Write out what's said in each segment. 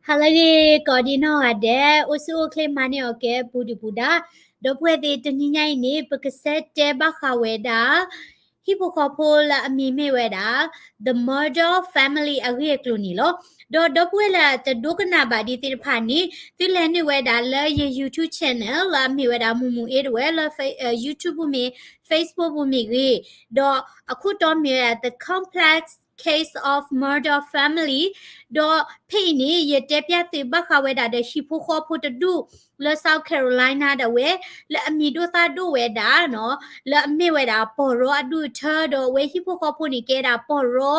ဟါလၢအဂ့ၤ ကိးဒံနီၢ်ဂၤဒဲး, အိၣ်ဆူၣ်အိၣ်ချ့မၤန့ၢ်အီၤကဲ ပူၤဒုၣ်ပူၤဒါ, ဒီပုၢ်ဝဲၢ်သ့ၣ် တနံၤညါအံၤန့ၣ် ပကဆဲးတဲဘၣ်ဃးဝဲဒၣ် ဟံၣ်ဖိဃီဖိလၢအမံၤမ့ၢ်ဝဲဒၣ် The Murdaugh Family အဂ့ၢ်အကျိၤန့ၣ်လီၤ. ဒီးဒီပုၢ်ဝဲၢ်လၢတဒိကနၣ်ဘၣ်ဒံးသ့ၣ်တဖၣ်န့ၣ် သုလဲၤနုာ်ဝဲဒၣ်လၢယ YouTube channel လၢအမ့ၢ်ဝဲဒၣ် မူးမူးအ့တဝဲ လၢ Fa- အ YouTube ပူၤမ့ၢ် Facebook ပူၤမ့ၢ်ဂ့ၤ, ဒီးအခိၣ်တီမ့ၢ်ဝဲဒၣ် The Complex Case of Murdaugh Family, ဒီးဖဲအံၤန့ၣ် ယတဲပျၢ်သုဘၣ်ဃးဝဲဒၣ်ဒီးဟံၣ်ဖိဃီဖိတဒူၣ် လၢ South Carolina ဒၣ်ဝဲ လၢအမံၤဒိၣ်သၣ်ဒိၣ်ဝဲဒၣ်နီၤ, လၢအမ့ၢ်ဝဲဒၣ်ပီၢ်ရီအဒူၣ်အထၢ ဒီးအဝဲဟံၣ်ဖိဃီဖိန့ၣ် ကဲဒၣ်ပီၢ်ရီ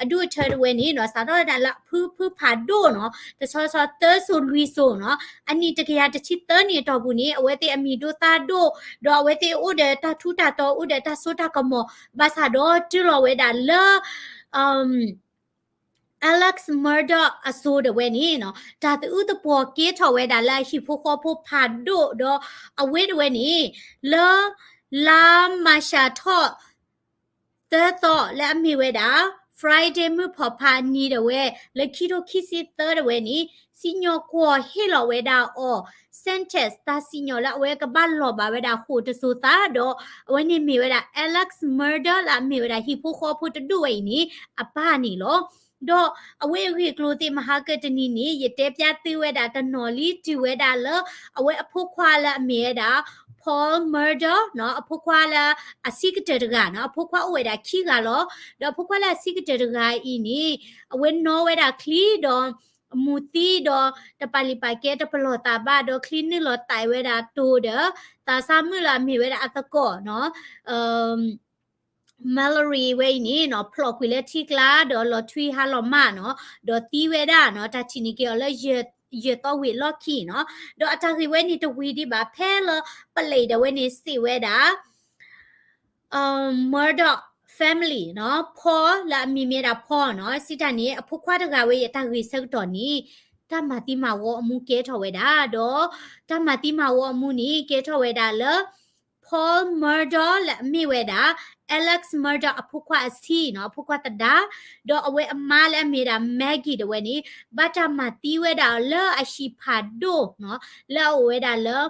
အဒူၣ်အထၢတဝဲန့ၣ်နီၤ, စးထီၣ်ဝဲဒၣ်လၢအဖုဖုဖးဒိၣ်နီၤ, တဆီဆီသၢစိၤလွံၢ်စိၤနီၤ, အနံၣ်တကယၤတဆံသၢနံၣ်အတီၢ်ပူၤန့ၣ် အဝဲသ့ၣ်အမံၤဒိၣ်သၣ်ဒိၣ်, ဒီးအဝဲသ့ၣ်အိၣ်ဒီးတၢ်ထူးတၢ်တီၤ အိၣ်ဒီးတၢ်စိတၢ်ကမီၤ, ဘၣ်ဆၣ်ဒီးတုၤလီၤဝဲဒၣ်လၢ Alex Murdaugh အစိၤဒၣ်ဝဲန့ၣ်နီၤ, တၢ်သအုးသပှီၤကဲထီၣ်ဝဲဒၣ်လၢအဟံၣ်ဖိဃီဖိဖးဒိၣ်, ဒီးအဝဲဒၣ်ဝဲန့ၣ် လၢ လါမၤရှးထီၣ် သၢသီ လၢအမ့ၢ်ဝဲဒၣ် Friday မုၢ်ဖီၣ်ဖးနံၤဒၣ်ဝဲ လၢခံထိခံဆံသၢဒၣ်ဝဲန့ၣ် စံၣ်ညီၣ်ကွီၢ်ဟ့ၣ်လီၤဝဲဒၣ်အီၤ sentence တၢ်စံၣ်ညီၣ်လၢအဝဲကဘၣ်လီၤဘၣ်ဝဲဒၣ်ဃိာ်တစိၤသးဒီး အဝဲန့ၣ်မ့ၢ်ဝဲဒၣ် Alex Murdaugh လၢအမ့ၢ်ဝဲဒၣ်ဟံၣ်ဖိဃီဖိတဒူၣ်ဝဲအံၤန့ၣ် အပၢ်န့ၣ်လီၤ. ဒီးအဝဲအဂ့ၢ်အကျိၤသ့ၣ်မဟါကတနံၤန့ၣ် ယတဲပျၢ်သုဝဲဒၣ်တနီၤလံ တုၤဝဲဒၣ်လၢ အဝဲအဖိခွါလၢအမ့ၢ်ဝဲဒၣ် Paul Murdaugh နီၤ, အဖိခွါလၢအဆံးကတၢၢ်တဂၤနီၤ, အဖိခွါအိၣ်ဝဲဒၣ်ခံဂၤလီၤ. ဒီးအဖိခွါလၢအဆံးကတၢၢ်တဂၤအံၤန့ၣ် အဝဲနီၣ်ဝဲဒၣ်ချံဒီး အမူၤသံဒီး တပာ်လုၢ်ပာ်ကဲတပလီၢ်သးဘၣ် ဒီးချံနုာ်လီၤသးဝဲဒၣ်တိၤဒီး သးစၢ်မုၣ်လၢအမ့ၢ်ဝဲဒၣ်အသကိးနီၤ Mallory ဝဲအံၤန့ၣ်နီၤ ဖျိးကွံာ်လၢထံကျါ ဒီးလီၤထွံဟါလီၤမၢ်နီၤ, ဒီးသံဝဲဒၣ်နီၤ, တၢ်ထံၣ်န့ၢ်က့ၤအီၤလၢ ယဲၢ်သီဝံၤအလီၢ်ခံနီၤ. ဒီးအတၢ်ဂ့ၢ်ဝဲန့ၣ်တဝံၤဒံးဘၣ် ဖဲလၢ police ဒၣ်ဝဲန့ၣ်စံးဝဲဒၣ် Murdaugh family နီၤ, Paul လၢအမံၤမ့ၢ်ဝဲဒၣ် Paul နီၤ, စံးတၢ်န့ၣ် အဖိခွါတဂၤဝဲအံၤအတၢ်ဂ့ၢ်ဆၢကတီၢ်န့ၣ် တၢ်မၤသံမၤဝီအမူကဲထီၣ်ဝဲဒၣ်, ဒီးတၢ်မၤသံမၤဝီအမူန့ၣ် ကဲထီၣ်ဝဲဒၣ်လၢ Paul Murdaugh လၢအမ့ၢ်ဝဲဒၣ် Alex Murdaugh အဖိခွါအဆံးနီၤ, အဖိခွါသဒါ, ဒီးအဝဲအမါလၢအမ့ၢ်ဝဲဒၣ် Maggie ဒၣ်ဝဲန့ၣ် ဘၣ်တၢ်မၤသံဝဲဒၣ်လၢအဟံၣ်ဖးဒိၣ်နီၤ, လၢအအိၣ်ဝဲဒၣ်လၢ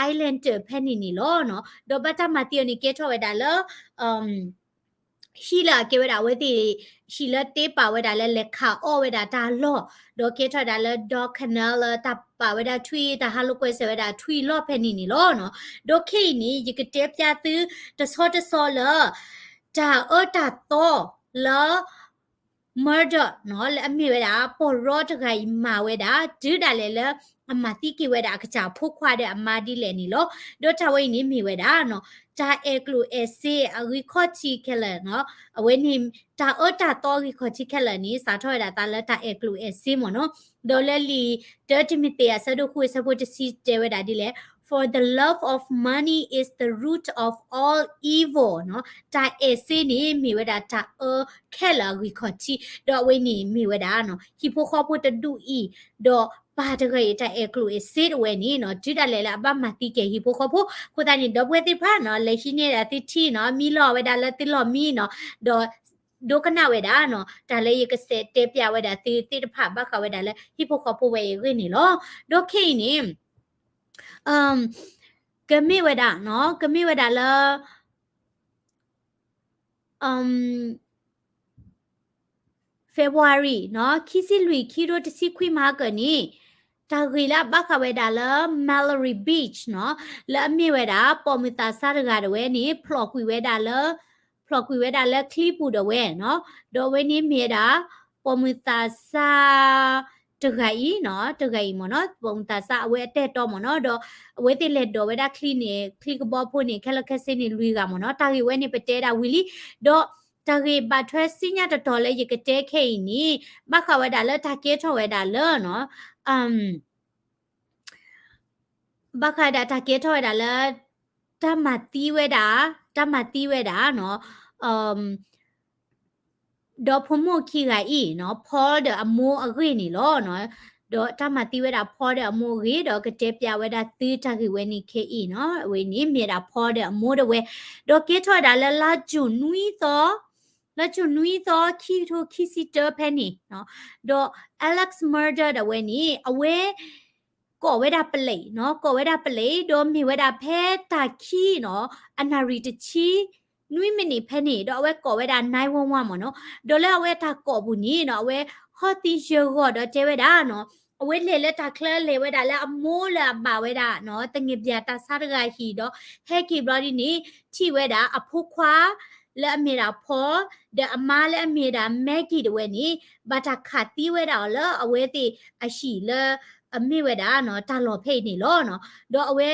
Islander ဖဲန့ၣ်န့ၣ်လီၤနီၤ. ဒီးဘၣ်တၢ်မၤသံအီၤန့ၣ် ကဲထီၣ်ဝဲဒၣ်လၢ ဟံၣ်လၢအကဲဝဲဒၣ်အဝဲသ့ၣ် ဟံၣ်လၢတ့ပာ်ဝဲဒၣ်လၢလဲၤခးအီၣ်ဝဲဒၣ်တၢ်လီၢ်, ဒီးကဲထီၣ်ဝဲဒၣ်လၢ dog kennel လၢတၢ်ပာ်ဝဲဒၣ်ထွံၣ် တၢ်ဟးလိာ်ကွဲစၢၤဝဲဒၣ်ထွံၣ်လီၢ်ဖဲန့ၣ်န့ၣ်လီၤနီၤ. ဒီးခဲအံၤန့ၣ် ယကတဲပျၢ်သုတဆီတဆီလၢ တၢ်အၢတၢ်သီလၢ Murdaugh နီၤ လၢအမ့ၢ်ဝဲဒၣ် ပီၢ်ရီတဂၤအံၤမၤဝဲဒၣ် တုၤဒၣ်လဲာ်လၢ အမၤသံက့ၤဝဲဒၣ်အကစၢ်ဖိခွါဒီးအမါဒ်လဲၣ်န့ၣ်လီၤ. ဒီးတၢ်ဝဲအံၤန့ၣ်မ့ၢ်ဝဲဒၣ်နီၤ တၢ်အဲၣ်ကျိၣ်အဲၣ်စ့အဂံၢ်ခီၣ်ထံးခဲလၢာ်နီၤ, အဝဲန့ၣ် တၢ်အၢတၢ်သီအဂံၢ်ခီၣ်ထံးခဲလၢာ်န့ၣ် စးထီၣ်ဝဲဒၣ်သးလၢတၢ်အဲၣ်ကျိၣ်အဲၣ်စ့မ့ၢ်နီၤ. ဒီးလၢလံာ်တၢတံၤမသ့းအဆၢဒိၣ်ဃုအဆၢဖိတဆံတဲဝဲဒၣ်ဒ်လဲၣ်, For the love of money is the root of all evil နီၤ, တၢ်အဲၣ်စ့န့ၣ် မ့ၢ်ဝဲဒၣ်တၢ်အၢခဲလၢာ်အဂံၢ်ခီၣ်ထံး, ဒီးအဝဲန့ၣ်မ့ၢ်ဝဲဒၣ်နီၤ ဟံၣ်ဖိဃီဖိတဒူၣ်အံၤ, ဒီးပၢ်တဂၤအံၤတၢ်အဲၣ်ကျိၣ်အဲၣ်စ့တဝဲန့ၣ်နီၤ တုၤဒၣ်လဲာ်လၢအဘၣ်မၤသံက့ၤဟံၣ်ဖိဃီဖိ, အဃိသတးန့ၣ် ဒီပုၢ်ဝဲၢ်သ့ၣ်တဖၣ်နီၤ လဲၤဟံးန့ၢ်ဒၣ်သုထံၣ်နီၤ မံလီၤဝဲဒၣ်လၢသုလီၢ်မံနီၤ, ဒီး ဒိကနၣ်ဝဲဒၣ်နီၤ တၢ်လၢယကဆဲးတဲပျၢ်ဝဲဒၣ်သုသ့ၣ်တဖၣ်ဘၣ်ဃးဝဲဒၣ်လၢဟံၣ်ဖိဃီဖိဝဲအံၤအဂ့ၢ်န့ၣ်လီၤ. ဒီးခဲအံၤန့ၣ် ကမ့ၢ်ဝဲဒၣ်နီၤ ကမ့ၢ်ဝဲဒၣ်လၢ February နီၤ ခံဆံလွံၢ် ခံထိတဆံခွံမဟါကၢန့ၣ် တၢ်ဂ့ၢ်လၢအဘၣ်ဃးဝဲဒၣ်လၢ Mallory Beach နီၤ လၢအမ့ၢ်ဝဲဒၣ် ပိာ်မုၣ်သးစၢ်တဂၤဒၣ်ဝဲန့ၣ် ဖျိးကွံာ်ဝဲဒၣ်လၢ ဖျိးကွံာ်ဝဲဒၣ်လၢချံပူၤဒၣ်ဝဲနီၤ, ဒီးအဝဲန့ၣ်မ့ၢ်ဝဲဒၣ် ပိာ်မုၣ်သးစၢ် တဂၤအံၤနီၤ တဂၤအံၤမ့ၢ်နီၤ ပိာ်မုၣ်သးစၢ်အဝဲအတဲတီမ့ၢ်နီၤ, ဒီးအဝဲသ့ၣ်လဲၤဒိးဝဲဒၣ်ချံန့ၣ် ချံကဘီဖိန့ၣ် ခဲလၢာ်ခဲဆ့န့ၣ် လွံၢ်ဂၤမ့ၢ်နီၤ, တၢ်ဂ့ၢ်ဝဲန့ၣ်ပတဲဒၣ်ဝံၤလံ, ဒီးတၢ်ဂ့ၢ်ဘၣ်ထွဲစံၣ်ညါတတီၤလၢယကတဲခဲအံၤန့ၣ် ဘၣ်ဃးဝဲဒၣ်လၢတၢ်ကဲထီၣ်ဝဲဒၣ်လၢနီၤ ဘၣ်ဃးဒၣ်တၢ်ကဲထီၣ်ဝဲဒၣ်လၢ တၢ်မၤသံဝဲဒၣ် တၢ်မၤသံဝဲဒၣ်နီၤ ဒီဖိမိၢ်ခံဂၤအံၤနီၤ Paul ဒီးအမိၢ်အဂ့ၢ်န့ၣ်လီၤ. ဒီးတၢ်မၤသံဝဲဒၣ် Paul ဒီးအမိၢ်အဂ့ၢ် ဒီးကတဲပျးဝဲဒၣ်သုတၢ်ဂ့ၢ်ဝဲန့ၣ်ခဲအံၤနီၤ အဝဲန့ၣ်မ့ၢ်ဝဲဒၣ် Paul ဒီးအမိၢ်ဒၣ်ဝဲ ဒီးကဲထီၣ်ဝဲဒၣ်လၢလါ June နွံသီ လါကၠိၤနွံသီ ခံကထိခံဆံတၢ ဖဲန့ၣ်နီၤ, ဒီး Alex Murdaugh ဒၣ်ဝဲန့ၣ် အဝဲ ကိးဝဲဒၣ်ပလံးနီၤ, ကိးဝဲဒၣ်ပလံး ဒီးမ့ၢ်ဝဲဒၣ်ဖဲတၢ်ခံနီၤ, အနၣ်ရံၣ်တဆံ နွံမံးနံးဖဲန့ၣ် ဒီးအဝဲကိးဝဲဒၣ် nine one one မ့ၢ်နီၤ. ဒီးလၢအဝဲတၢ်ကိးပူၤန့ၣ်နီၤ, အဝဲဟီၣ်သံယၢၤဂီၤဒီးတဲဝဲဒၣ်နီၤ, အဝဲလဲၤလၢတၢ်ချၢ လဲၤဝဲဒၣ်လၢအမိၢ်လၢအဘၣ်ဝဲဒၣ်နီၤ, သင့ၢ်ဘျၢၣ်တၢ်ဆါတဂၤဟံၣ်ဒီး ဟဲက့ၤဘျီဒ်န့ၣ် ထံၣ်ဝဲဒၣ်အဖိခွါ လၢအမ့ၢ်ဒၣ် Paul ဒီးအမါလၢအမ့ၢ်ဒၣ် Maggie တဝဲန့ၣ် ဘၣ်တၢ်ခးသံဝဲဒၣ်အီၤလၢအဝဲသ့ၣ်အဟံၣ်လၢ အမ့ၢ်ဝဲဒၣ်နီၤ, တၢ်လီၢ်ဖဲအံၤန့ၣ်လီၤနီၤ. ဒီးအဝဲ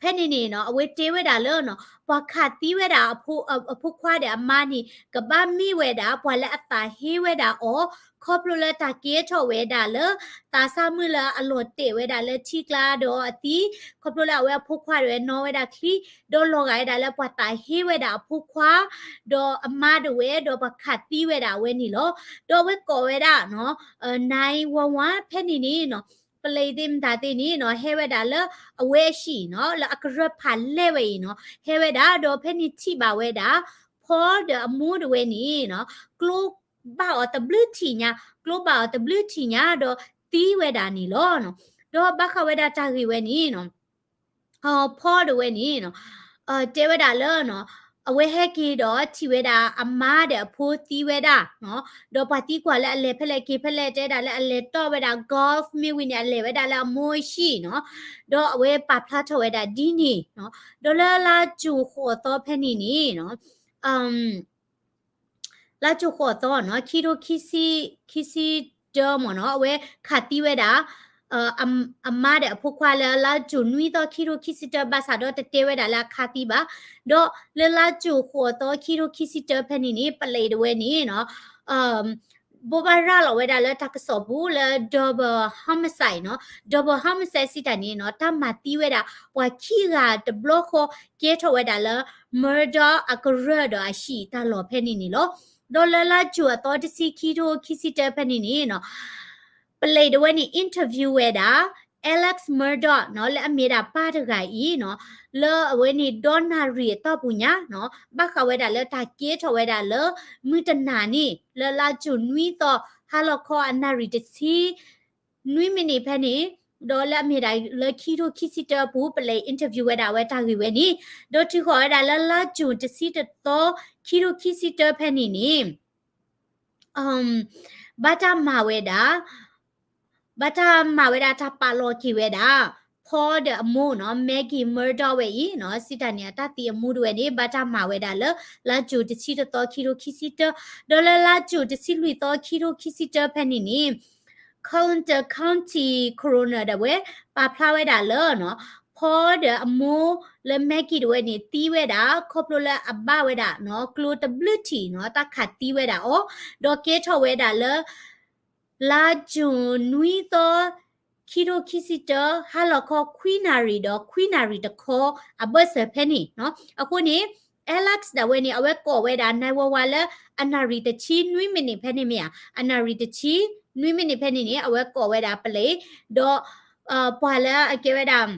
ဖဲန့ၣ်န့ၣ်နီၤ, အဝဲတဲဝဲဒၣ်လၢနီၤ, ပှၤခးသံဝဲဒၣ်အဖိ အ အဖိခွါဒီးအမါန့ၣ် ကဘၣ်မ့ၢ်ဝဲဒၣ် ပှၤလၢအသးဟ့ဝဲဒၣ်အီၤ ခီဖျိလၢတၢ်ကဲထီၣ်ဝဲဒၣ်လၢ သးစၢ်မုၣ်လၢအလီၤတဲာ်ဝဲဒၣ်လၢထံကျါဒီးအသံ, ခီဖျိလၢအဝဲအဖိခွါတဝဲနီၣ်ဝဲဒၣ်ချံ, ဒီးလီၤဂာ်ဝဲဒၣ်လၢပှၤသးဟ့ဝဲဒၣ်အဖိခွါ ဒီးအမါတဝဲ ဒီးပှၤခးသံဝဲဒၣ်အဝဲန့ၣ်လီၤ. ဒီးအဝဲကိးဝဲဒၣ်နီၤ, nine one one ဖဲန့ၣ်န့ၣ်နီၤ, ပလံးသ့ၣ်မတၤသ့ၣ်န့ၣ်နီၤ, ဟဲဝဲဒၣ်လၢအဝဲအဟံၣ်နီၤ, လၢအကရၢၢ်ဖးလဲၢ်ဝဲအံၤနီၤ, ဟဲဝဲဒၣ် ဒီးဖဲန့ၣ်ထံၣ်ဘၣ်ဝဲဒၣ် Paul ဒီးအမိၢ်တဝဲန့ၣ်နီၤ, ကျိဘၣ်အီၤတဘျုးထံၣ်ညါ, ကျိဘၣ်အီၤတဘျုးထံၣ်ညါဒီးသံဝဲဒၣ်န့ၣ်လီၤနီၤ. ဒီးဘၣ်ဃးဝဲဒၣ်တၢ်ဂ့ၢ်ဝဲန့ၣ်နီၤ Paul တဝဲန့ၣ်နီၤ, တဲဝဲဒၣ်လၢနီၤ, အဝဲဟဲက့ၤဒီးထံၣ်ဝဲဒၣ်အမါဒီးအဖိသံဝဲဒၣ်နီၤ, ဒီးပှၤသံကွၢ်လၢအလဲၤဖဲလဲၣ်က့ၤဖဲလဲၣ် တဲဒၣ်လၢအလဲၤတီၢ်ဝဲဒၣ် golf မ့ၢ်ဝံၤန့ၣ် အလဲၤဝဲဒၣ်လၢအမိၢ်အဟံၣ်နီၤ, ဒီးအဝဲပာ်ဖျါထီၣ်ဝဲဒၣ်ဒ်န့ၣ်နီၤ, ဒီးလၢလါကၠိၤဃိးသီဖဲန့ၣ်န့ၣ်နီၤ လါကၠိၤဃိးသီနီၤ, ခံထိခံဆံ ခံဆံတၢမ့ၢ်နီၤ, အဝဲခးသံဝဲဒၣ် အ အမါဒီးအဖိခွါလၢလါကၠိၤနွံသီ ခံထိခံဆံတၢ ဘၣ်ဆၣ်ဒီးတတဲဝဲဒၣ်လၢအခးသံဘၣ်. ဒီးလၢလါကၠိၤဃိးသီ ခံထိခံဆံတၢဖဲန့ၣ်န့ၣ် ပလံးတဝဲန့ၣ်နီၤ ဘိးဘၣ်ရၤလီၤဝဲဒၣ်လၢတၢ်ကစီၣ်ပူၤလၢ double homicide နီၤ, double homicide စံးတၢ်န့ၣ်နီၤ, တၢ်မၤသံဝဲဒၣ် ပှၤခံဂၤတဘျီဃီ ကဲထီၣ်ဝဲဒၣ်လၢ Murdaugh အကရၢၢ်ဒီးအဟံၣ်တၢ်လီၢ်ဖဲန့ၣ်န့ၣ်လီၤ. ဒီးလၢလါကၠိၤအသီတဆံ ခံထိခံဆံတၢဖဲန့ၣ်န့ၣ်နီၤ, ပလံးတဝဲန့ၣ် interview ဝဲဒၣ် Alex Murdaugh နီၤ, လၢအမ့ၢ်ဒၣ်ပၢ်တဂၤအံၤနီၤ, လၢအဝဲန့ၣ်ဒီနၣ်ရံၣ်အတီၢ်ပူၤညါနီၤ, ဘၣ်ဃးဝဲဒၣ်လၢတၢ်ကဲထီၣ်ဝဲဒၣ်လၢ မုၢ်တနၤန့ၣ် လၢလါကၠိၤနွံသီ ဟါလီၤခီအနၣ်ရံၣ်တဆံ နွံမံးနံးဖဲန့ၣ်, ဒီးလၢအမ့ၢ်ဒၣ်လၢခံထိခံဆံတၢအပူၤ ပလံး interview ဝဲဒၣ်ဝဲတၢ်ဂ့ၢ်ဝဲန့ၣ်, ဒီးထုးဃီၤဝဲဒၣ်လၢလါကၠိၤတဆံတသီ ခံထိခံဆံတၢဖဲန့ၣ်န့ၣ် ဘၣ်တၢ်မၤဝဲဒၣ် ဘၣ်တၢ်မၤဝဲဒၣ်တၢ်ပာ်လီၤက့ၤဝဲဒၣ် Paul ဒီးအမိၢ်နီၤ Maggie Murdaugh ဝဲအံၤနီၤ စံးတၢ်န့ၣ် အတၢ်သံအမူတဝဲန့ၣ် ဘၣ်တၢ်မၤဝဲဒၣ်လၢ လါကၠိၤတဆံတသီ ခံထိခံဆံတၢ, ဒီးလၢလါကၠိၤတဆံလွံၢ်သီ ခံထိခံဆံတၢဖဲန့ၣ်န့ၣ် Cuyahoga County Coroner ဒၣ်ဝဲ ပာ်ဖျါဝဲဒၣ်လၢနီၤ Paul ဒီးအမိၢ်လၢ Maggie တဝဲန့ၣ် သံဝဲဒၣ် ခီဖျိလၢအဘၣ်ဝဲဒၣ်နီၤ ကျိတဘျုးထံၣ်နီၤ တၢ်ခးသံဝဲဒၣ်အီၤ, ဒီးကဲထီၣ်ဝဲဒၣ်လၢ လါကၠိၤနွံသီ ခံထိခံဆံတၢ ဟါလီၤခီ ခွံနၣ်ရံၣ်ဒီး ခွံနၣ်ရံၣ်တခီ အဘၢၣ်စၢၤဖဲန့ၣ်နီၤ. အဃိန့ၣ် Alex ဒၣ်ဝဲန့ၣ် အဝဲကိးဝဲဒၣ် nine one one လၢ အနၣ်ရံၣ်တဆံနွံမံးနံးဖဲန့ၣ်မ့ၢ်ဧါ, အနၣ်ရံၣ်တဆံနွံမံးနံးဖဲန့ၣ်န့ၣ် အဝဲကိးဝဲဒၣ်ပလံး, ဒီး ပှၤလၢအကဲဝဲဒၣ်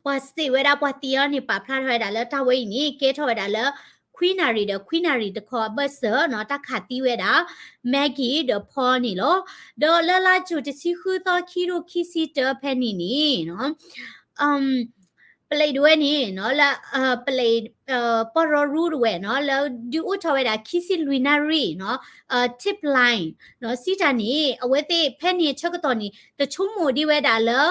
ပှၤစံးဝဲဒၣ်ပှၤသံအီၤန့ၣ် ပာ်ဖျါထီၣ်ဝဲဒၣ်လၢတၢ်ဝဲအံၤန့ၣ် ကဲထီၣ်ဝဲဒၣ်လၢ ခွံနၣ်ရံၣ်ဒီး ခွံနၣ်ရံၣ်တခီအဘၢၣ်စၢၤနီၤ တၢ်ခးသံဝဲဒၣ် Maggie ဒီး Paul န့ၣ်လီၤ. ဒီးလၢလါကၠိၤတဆံဃုသီ ခံထိခံဆံတၢဖဲန့ၣ်န့ၣ်နီၤ ပလံးတဝဲန့ၣ်နီၤ လၢ ပလံး ပီၢ်ရီရူတဝဲနီၤ လၢဒုးအိၣ်ထီၣ်ဝဲဒၣ် ခံဆံလွံၢ်နၣ်ရံၣ်နီၤ tip line နီၤ စံးတၢ်န့ၣ် အဝဲသ့ၣ်ဖဲန့ၣ်အဆၢကတီၢ်န့ၣ် တဆိကမိၣ်ဒံးဝဲဒၣ်လၢ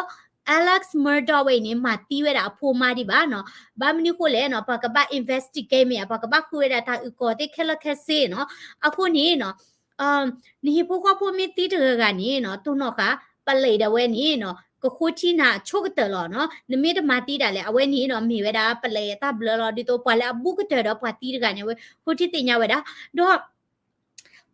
Alex Murdaugh ဝဲအံၤန့ၣ် မၤသံဝဲဒၣ်အဖိအမါဒံးဘၣ်နီၤ. ဘၣ်မနုၤအဃိလဲၣ်နီၤ ပှၤကဘၣ် investigate မ့ၢ်ဧါ, ပှၤကဘၣ်ဃုဝဲဒၣ်တၢ်အုၣ်ကီၤသ့ၣ်ခဲလၢာ်ခဲဆ့နီၤ. အဃိန့ၣ်နီၤ နဟံၣ်ဖိဃီဖိမ့ၢ်သံတဂၤဂၤန့ၣ်နီၤ တိၢ်နီၣ်ဃာ် ပလံးဒၣ်ဝဲန့ၣ်နီၤ ကဃိထံနၤအဆိကတၢၢ်လီၤနီၤ. နမ့ၢ်တမၤသံဒၣ်လဲာ် အဝဲန့ၣ်နီၤ မ့ၢ်ဝဲဒၣ်ပလံးအတၢ်ဘျၢလီၤ. ဒ်သိးပှၤလၢအဘူးကတၢၢ်ဒီးပှၤသံတဂၤန့ၣ် အဝဲဃိထံသ့ၣ်ညါဝဲဒၣ် ဒီး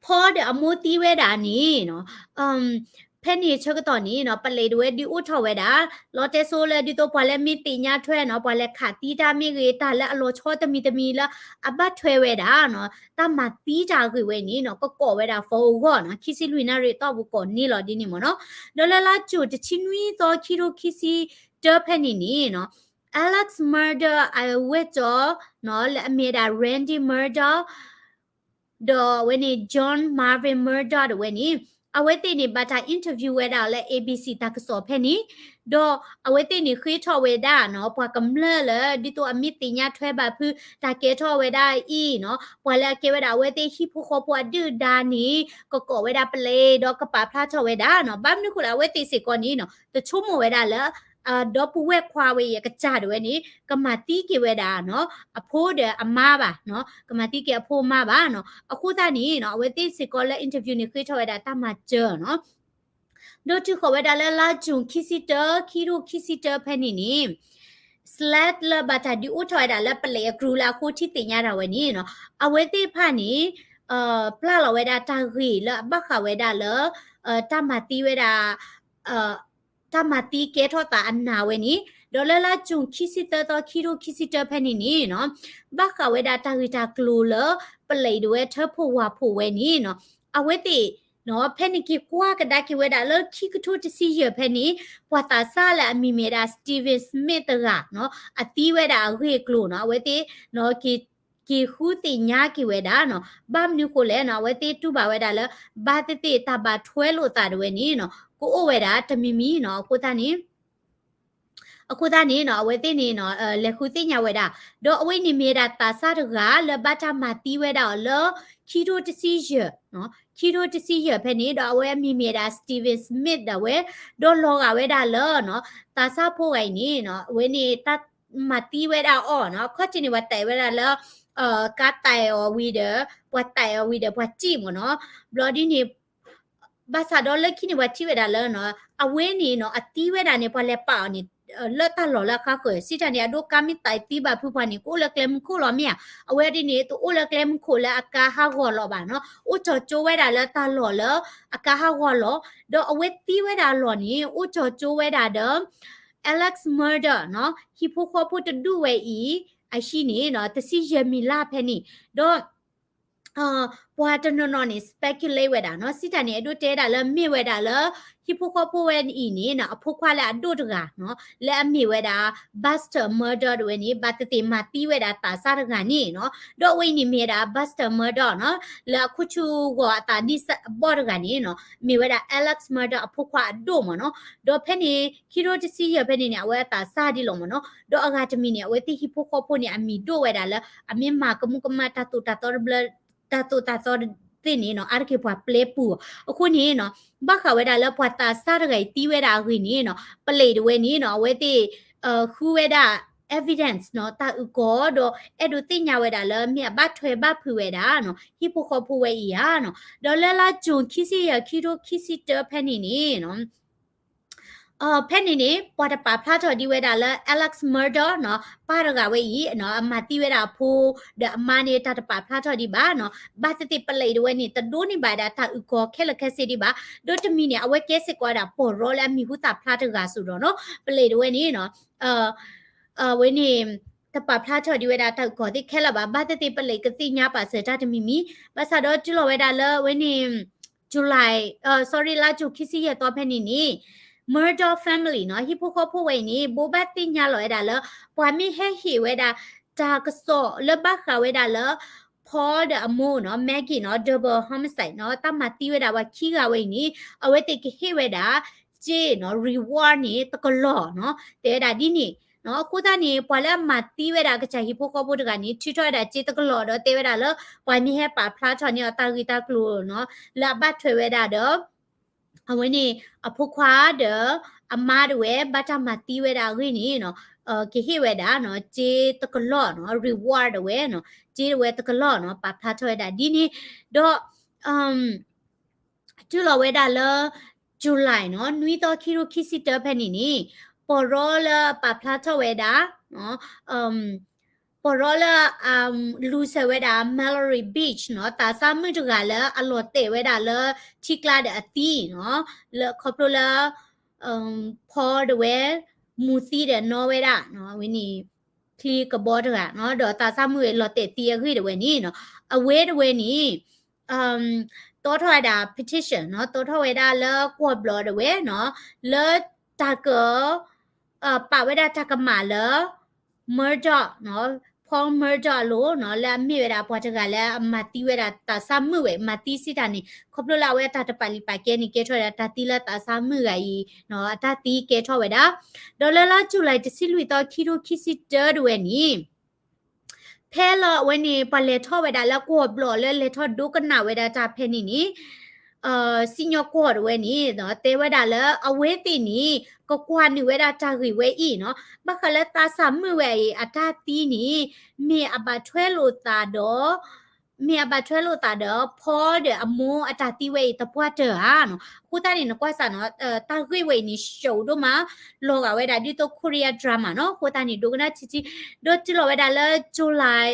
ဖီဒီးအမိၢ်သံဝဲဒၣ်န့ၣ်နီၤ ဖဲန့ၣ်ဆၢကတီၢ်န့ၣ်နီၤ ပလံးဒၣ်ဝဲဒုးအိၣ်ထီၣ်ဝဲဒၣ် လီၤတဲစိလၢ ဒ်သိးပှၤလၢမ့ၢ်သ့ၣ်ညါထွဲနီၤ ပှၤလဲၤခးသံတၢ်မ့ၢ်ဂ့ၤ တၢ်လၢအလီၤဆီတမံၤတမံၤလၢ အဘၣ်ထွဲဝဲဒၣ်နီၤ တၢ်မၤသံတၢ်အဂ့ၢ်ဝဲန့ၣ်နီၤ ကကိးဝဲဒၣ် phone အဂီၢ်နီၤ ခံဆံလွံၢ်နၣ်ရံၣ်အတီၢ်ပူၤ ကိးန့ၢ်လီၤဒ်န့ၣ်မ့ၢ်နီၤ. ဒီးလၢလါကၠိၤတဆံနွံသီ ခံထိခံဆံတၢဖဲန့ၣ်န့ၣ်နီၤ Alex Murdaugh အဝဲၢ်ကၠီနီၤ လၢအမ့ၢ်ဝဲဒၣ် Randy Murdaugh ဒီးအဝဲန့ၣ် John Marvin Murdoch တဝဲန့ၣ် အဝဲသ့ၣ်န့ၣ် ဘၣ်တၢ် interview ဝဲဒၣ်လၢ A B C တၢ်ကစီၣ်ဖဲန့ၣ်, ဒီးအဝဲသ့ၣ်န့ၣ်ဃ့ထီၣ်ဝဲဒၣ်နီၤ ပှၤကမျၢၢ်လၢ ဒ်သိးအမ့ၢ်သ့ၣ်ညါထွဲဘၣ်ဖုး တၢ်ကဲထီၣ်ဝဲဒၣ်အံၤနီၤ ပှၤလၢအကဲဝဲဒၣ်အဝဲသ့ၣ်ဟံၣ်ဖိဃီဖိအဒုၣ်ဒါန့ၣ် ကကိးဝဲဒၣ်ပလံး ဒီးကပာ်ဖျါထီၣ်ဝဲဒၣ်နီၤ. ဘၣ်မနုၤဃိလဲၣ် အဝဲသ့ၣ်စ့ၢ်ကီးန့ၣ်နီၤ တဆိကမိၣ်ဝဲဒၣ်လၢ ဒီပုၢ်ဝဲၢ်ခွါဝဲအံၤအကစၢ်တဝဲန့ၣ် ကမၤသံက့ၤဝဲဒၣ်နီၤ အဖိဒီးအမါဘၣ်နီၤ, ကမၤသံက့ၤအဖိအမါဘၣ်နီၤ. အဃိသတးန့ၣ်နီၤ အဝဲသ့ၣ်စ့ၢ်ကီးလၢ interview န့ၣ် ဃ့ထီၣ်ဝဲဒၣ်တၢ်မၤစၢၤနီၤ. ဒီးတုၤဃီၤဝဲဒၣ်လၢလါ June ခံဆံတၢ ခံထိခံဆံတၢ ဖဲန့ၣ်န့ၣ် Slate လၢဘၣ်တၢ်ဒုးအိၣ်ထီၣ်ဝဲဒၣ်လၢပလံးအကြူးလၢအဃိထံသ့ၣ်ညါတၢ်ဝဲန့ၣ်နီၤ အဝဲသ့ၣ်တဖၣ်န့ၣ် ပျၢ်လီၤဝဲဒၣ်တၢ်ဂ့ၢ်လၢအဘၣ်ဃးဝဲဒၣ်လၢ တၢ်မၤသံဝဲဒၣ် တၢ်မၤသံကဲထီၣ်သးအနၢ်ဝဲန့ၣ်, ဒီးလၢလါ June ခံဆံသၢသီ ခံထိခံဆံတၢ ဖဲန့ၣ်န့ၣ်နီၤ ဘၣ်ဃးဝဲဒၣ်တၢ်ဂ့ၢ်တၢ်ကျိၤလၢ ပလံးဒၣ်ဝဲထၢဖှိၣ်ဝၣ်ဖှိၣ်ဝဲန့ၣ်နီၤ အဝဲသ့ၣ်နီၤ ဖဲန့ၣ်က့ၤကွၢ်ကဒါက့ၤဝဲဒၣ်လၢခံကထိတဆံယဲၢ်ဖဲန့ၣ် ပှၤသးစၢ်လၢအမံၤမ့ၢ်ဝဲဒၣ် Steven Smith တဂၤနီၤ အသံဝဲဒၣ်အဂ့ၢ်အကျိၤနီၤ အဝဲသ့ၣ်နီၤ က့ၤဃုသ့ၣ်ညါက့ၤဝဲဒၣ်နီၤ. ဘၣ်မနုၤဃိလဲၣ်နီၤ အဝဲသ့ၣ်တူၢ်ဘၣ်ဝဲဒၣ်လၢ ဘၣ်သ့ၣ်သ့ၣ်တၢ်ဘၣ်ထွဲလိာ်သးတဝဲန့ၣ်နီၤ ကအိၣ်ဝဲဒၣ်တမံၤမံၤနီၤ. အဃိသတးန့ၣ် အဃိသတးန့ၣ်နီၤ အဝဲသ့ၣ်န့ၣ်နီၤ လဲၤဃုသ့ၣ်ညါဝဲဒၣ် ဒီးအဝဲန့ၣ်မ့ၢ်ဝဲဒၣ်သးစၢ်တဂၤလၢဘၣ်တၢ်မၤသံဝဲဒၣ်အီၤလၢ ခံထိတဆံယဲၢ်နီၤ ခံထိတဆံယဲၢ်ဖဲန့ၣ် ဒီးအဝဲအမံၤမ့ၢ်ဝဲဒၣ် Steven Smith ဒၣ်ဝဲ ဒီးလီၤဂာ်ဝဲဒၣ်လၢနီၤ သးစၢ်ဖိဂၤအံၤန့ၣ်နီၤ အဝဲန့ၣ်တၢ်မၤသံဝဲဒၣ်အီၤနီၤ အခီၣ်ထံးန့ၣ် ပှၤတဲဝဲဒၣ်လၢ ကါတဲာ်အီၤဝံၤဒီး ပှၤတဲာ်အီၤဝံၤဒီးပှၤစံၣ်မ့ၢ်နီၤ. ဘျီဒ်န့ၣ် ဘၣ်ဆၣ်ဒီးလၢခံန့ၣ် ပှၤထံၣ်ဝဲဒၣ်လၢနီၤ အဝဲန့ၣ်နီၤ အသံဝဲဒၣ်န့ၣ် ပှၤလဲၤပာ်အီၤန့ၣ် လၢတၢ်လီၢ်လၢအဃါဃၢၤ စံးတၢ်န့ၣ် အဒိကါမ့ၢ်သံဘၣ်ဖုးပှၤန့ၣ် ကအိၣ်လၢကျဲမုၢ်ခိၣ်လီၤမ့ၢ်ဧါ. အဝဲဒ်န့ၣ် တအိၣ်လၢကျဲမုၢ်ခိၣ်လၢအကါဟးဂီၤလီၤဘၣ်နီၤ အိၣ်တီၤကၠိဝဲဒၣ်လၢတၢ်လီၢ်လၢအကါဟးဂီၤလီၤ. ဒီးအဝဲသံဝဲဒၣ်အလီၢ်န့ၣ် အိၣ်တီၤကၠိဝဲဒၣ်ဒီး Alex Murdaugh နီၤ ဟံၣ်ဖိဃီဖိတဒူၣ်ဝဲအံၤ အဟံၣ်န့ၣ်နီၤ တဆံယဲၢ်မံၤလါဖဲန့ၣ် ဒီး ပှၤတနီၤနီၤန့ၣ် speculate ဝဲဒၣ်နီၤ စံးတၢ်န့ၣ် အဲၣ်ဒိးတဲဒၣ်လၢမ့ၢ်ဝဲဒၣ်လၢ ဟံၣ်ဖိဃီဖိဝဲအံၤန့ၣ်နီၤ အဖိခွါလၢအဒိၣ်တဂၤနီၤ လၢအမ့ၢ်ဝဲဒၣ် Buster Murdaugh တဝဲန့ၣ် ဘၣ်သ့ၣ်သ့ၣ်မၤသံဝဲဒၣ်သးစၢ်တဂၤန့ၣ်နီၤ ဒီးအဝဲအံၤန့ၣ်မ့ၢ်ဝဲဒၣ် Buster Murdaugh နီၤ လၢအခိၣ်ဆူၣ်ဂီၤအသးနံၣ်ဘီၣ်တဂၤန့ၣ်နီၤ မ့ၢ်ဝဲဒၣ် Alex Murdaugh အဖိခွါအဒိၣ်မ့ၢ်နီၤ ဒီးဖဲန့ၣ် ခံထိတဆံယဲၢ်ဖဲန့ၣ်န့ၣ် အဝဲအသးစၢ်ဒ်လီၤမ့ၢ်နီၤ ဒီးအဂၤတမံၤန့ၣ် အဝဲသ့ၣ်ဟံၣ်ဖိဃီဖိန့ၣ် အမံၤဒိၣ်ဝဲဒၣ်လၢ အမ့ၢ်မၤကမူကမၣ်တၢ်သိၣ်တၢ်သီတဘျီ တၢ်သိၣ်တၢ်သီသ့ၣ်န့ၣ်နီၤ အါတက့ၢ်ပှၤပျဲပူၤအီၤ အဃိန့ၣ်နီၤ ဘၣ်ဃးဝဲဒၣ်လၢပှၤသးစၢ်တဂၤအံၤသံဝဲဒၣ်အဂ့ၢ်န့ၣ်နီၤ ပလံးတဝဲန့ၣ်နီၤ အဝဲသ့ၣ် ဃုဝဲဒၣ် evidence နီၤ တၢ်အုၣ်ကီၤ ဒီးအဲၣ်ဒိးသ့ၣ်ညါဝဲဒၣ်လၢမ့ၢ်အဘၣ်ထွဲဘၣ်ဖုးဝဲဒၣ်နီၤ ဟံၣ်ဖိဃီဖိဝဲအံၤဧါနီၤ ဒီးလၢလါ June ခံဆံယဲၢ် ခံထိခံဆံတၢ ဖဲန့ၣ်န့ၣ်နီၤ ဖဲန့ၣ်န့ၣ် ပှၤတပာ်ဖျါထီၣ်ဒံးဝဲဒၣ်လၢ Alex Murdaugh နီၤ ပၢ်တဂၤဝဲအံၤ အမၤသံဝဲဒၣ်အဖိ ဒီးအမါန့ၣ် တၢ်တပာ်ဖျါထီၣ်ဒံးဘၣ်နီၤ ဘၣ်သ့ၣ်သ့ၣ်ပလံးတဝဲန့ၣ် တဒိးန့ၢ်ဘၣ်ဒၣ်တၢ်အုၣ်ကီၤခဲလၢာ်ခဲဆ့ဒံးဘၣ် ဒီးတမံၤန့ၣ် အဝဲကဲစ့ၢ်ကီးဝဲဒၣ်ပီၢ်ရီလၢအမံၤဟူသၣ်ဖျါတဂၤစ့ၢ်ကီးနီၤ ပလံးတဝဲန့ၣ်နီၤ အဝဲန့ၣ် တပာ်ဖျါထီၣ်ဒံးဝဲဒၣ်တၢ်အုၣ်ကီၤသ့ၣ်ခဲလၢာ်ဘၣ် ဘၣ်သ့ၣ်သ့ၣ်ပလံးကသ့ၣ်ညါပာ်စၢၤတၢ်တမံၤမံၤ ဘၣ်ဆၣ်ဒီးတုၤလီၤဝဲဒၣ်လၢအဝဲန့ၣ် July sorry လါ June ခံဆံယဲၢ်သီဖဲန့ၣ်န့ၣ် Murdaugh family နီၤ ဟံၣ်ဖိဃီဖိဝဲအံၤန့ၣ် ဘိးဘၣ်သ့ၣ်ညါလီၤဝဲဒၣ်လၢ ပှၤမ့ၢ်ဟဲဟ့ၣ်ဝဲဒၣ် တၢ်ကစီၣ်လၢဘၣ်ဃးဝဲဒၣ်လၢ Paul ဒီးအမိၢ်နီၤ Maggie နီၤ double homicide နီၤ တၢ်မၤသံဝဲဒၣ်ပှၤခံဂၤဝဲအံၤန့ၣ် အဝဲသ့ၣ်ကဟ့ၣ်ဝဲဒၣ် စ့နီၤ reward န့ၣ် တကလီၢ်နီၤ တဲဝဲဒၣ်ဒ်န့ၣ်နီၤ အဃိသတးန့ၣ် ပှၤလၢအမၤသံဝဲဒၣ်အကစၢ်ဟံၣ်ဖိဃီဖိတဂၤန့ၣ် ထုးထီၣ်ဝဲဒၣ်စ့တကလီၢ်ဒီးတဲဝဲဒၣ်လၢ ပှၤမ့ၢ်ဟဲပာ်ဖျါထီၣ်န့ၢ်အီၤတၢ်ဂ့ၢ်တၢ်ကျိၤနီၤ လၢအဘၣ်ထွဲဝဲဒၣ်ဒီး အဝဲန့ၣ် အဖိခွါဒီး အမါတဝဲ ဘၣ်တၢ်မၤသံဝဲဒၣ်အဂ့ၢ်န့ၣ်နီၤ ကဟ့ၣ်ဝဲဒၣ်နီၤ စ့တကလီၢ်နီၤ reward တဝဲနီၤ စ့တဝဲတကလီၢ်နီၤ ပာ်ဖျါထီၣ်ဝဲဒၣ်ဒ်န့ၣ် ဒီး တုၤလီၤဝဲဒၣ်လၢ July နီၤ နွံသီခံထိခံဆံတၢဖဲန့ၣ်န့ၣ် ပီၢ်ရီလၢပာ်ဖျါထီၣ်ဝဲဒၣ် ပီၢ်ရီလၢ လူၤစၢၤဝဲဒၣ် Mallory Beach နီၤ သးစၢ်မုၣ်တဂၤလၢအလီၤတဲာ်ဝဲဒၣ်လၢထံကျါဒီးအသံနီၤ လၢခီဖျိလၢ Paul တဝဲ မူၤသံဒီးနီၢ်ဝဲဒၣ် ဝဲန့ၣ် ချံကဘီတဂၤနီၤ ဒီးသးစၢ်မုၣ်ဝဲလီၤတဲာ်သံအဂ့ၢ်တဝဲန့ၣ်နီၤ အဝဲတဝဲန့ၣ် တီထီၣ်ဝဲဒၣ် petition နီၤ တီထီၣ်ဝဲဒၣ်လၢကွီၢ်ဘျီးတဝဲနီၤ လၢတၢ်က ပာ်ဝဲဒၣ်တၢ်ကမၣ်လၢ Murdaugh နီၤ Paul Murdaugh အလိၤနီၤ လၢအမ့ၢ်ဝဲဒၣ်ပှၤတဂၤလၢအမၤသံဝဲဒၣ်သးစၢ်မုၣ်ဝဲ မၤသံစံးတၢ်န့ၣ် ခီဖျိလၢအဝဲအတၢ်တပာ်လုၢ်ပာ်ကဲန့ၣ် ကဲထီၣ်ဝဲဒၣ်တၢ်သံလၢသးစၢ်မုၣ်ဂၤအံၤနီၤ အတၢ်သံကဲထီၣ်ဝဲဒၣ် ဒီးလၢလါ July တဆံလွံၢ်သီ ခံထိခံဆံတၢတဝဲန့ၣ် ဖဲလၢအဝဲန့ၣ် ပှၤလဲၤထီၣ်ဝဲဒၣ်လၢကီၢ်ဘျီၣ်လၢလဲၤထီၣ်ဒိကနၣ်ဝဲဒၣ်တၢ်ဖဲန့ၣ်န့ၣ် စံၣ်ညီၣ်ကွီၢ်တဝဲန့ၣ် တဲဝဲဒၣ်လၢအဝဲသ့ၣ်န့ၣ် ကကွၢ်နုာ်ဝဲဒၣ်တၢ်ဂ့ၢ်ဝဲအံၤနီၤ ဘၣ်ဃးလၢသးစၢ်မုၣ်ဝဲအံၤအတၢ်သံန့ၣ် မ့ၢ်အဘၣ်ထွဲလိာ်သးဒီး မ့ၢ်အဘၣ်ထွဲလိာ်သးဒီး Paul ဒီးအမိၢ်အတၢ်သံဝဲအံၤသပှၢ်တၢၢ်ဧါနီၤ အဃိသတးန့ၣ် နကွၢ်စးနီၤ တၢ်ဂ့ၢ်ဝဲအံၤန့ၣ် ရှုပ်ဒိၣ်မး လီၤဂာ်ဝဲဒၣ်ဒ်သိး Korea drama နီၤ အဃိသတးန့ၣ် ဒိကနၣ်ထံထံ ဒီးတုၤလီၤဝဲဒၣ်လၢ July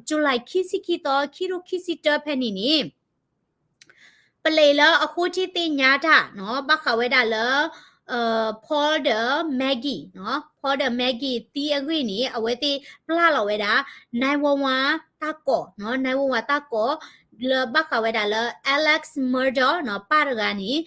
July ခံဆံခံသီ ခံထိခံဆံတၢဖဲန့ၣ်န့ၣ် ပလံးလၢအဃိထံသ့ၣ်ညါတၢ်နီၤ ဘၣ်ဃးဝဲဒၣ်လၢ Paul ဒီး Maggie နီၤ Paul ဒီး Maggie သံအဂ့ၢ်န့ၣ် အဝဲသ့ၣ်ပျၢ်လီၤဝဲဒၣ် nine one one တၢ်ကိးနီၤ nine one one တၢ်ကိး လၢဘၣ်ဃးဝဲဒၣ်လၢ Alex Murdaugh နီၤ ပၢ်တဂၤန့ၣ်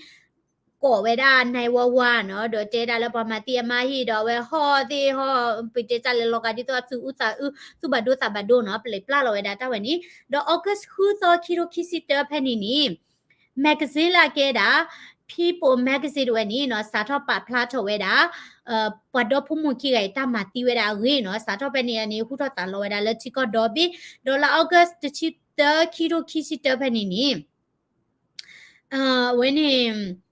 ကိးဝဲဒၣ် nine one one နီၤ ဒီးတဲဒၣ်လၢပှၤမၤသံအမါဟံၣ်ဒီးအဝဲဟီၣ်သ့ၣ်ဟီၣ် ပတဲတၢ်လဲၤလီၤဂာ်ဒ်သိးအသူၣ်အုးသးအုး သူၣ်ဘၣ်ဒိသးဘၣ်ဒိနီၤ ပလံးပျၢ်လီၤဝဲဒၣ်တၢ်ဝဲန့ၣ် ဒီး August ဃုသီ ခံထိခံဆံတၢဖဲန့ၣ်န့ၣ် magazine လၢအကဲဒၣ် People Magazine တဝဲန့ၣ်နီၤ စးထီၣ်ပာ်ဖျါထီၣ်ဝဲဒၣ် ပှၤဒီဖိမိၢ်ခံဂၤအံၤတၢ်မၤသံဝဲဒၣ်အဂ့ၢ်နီၤ စးထီၣ်ဖဲန့ၣ်န့ၣ် ဟူထီၣ်သးလီၤဝဲဒၣ်လၢထံကီၢ်ဒီဘ့ၣ် ဒီးလၢ August တဆံသၢ ခံထိခံဆံတၢဖဲန့ၣ်န့ၣ် အဝဲန့ၣ်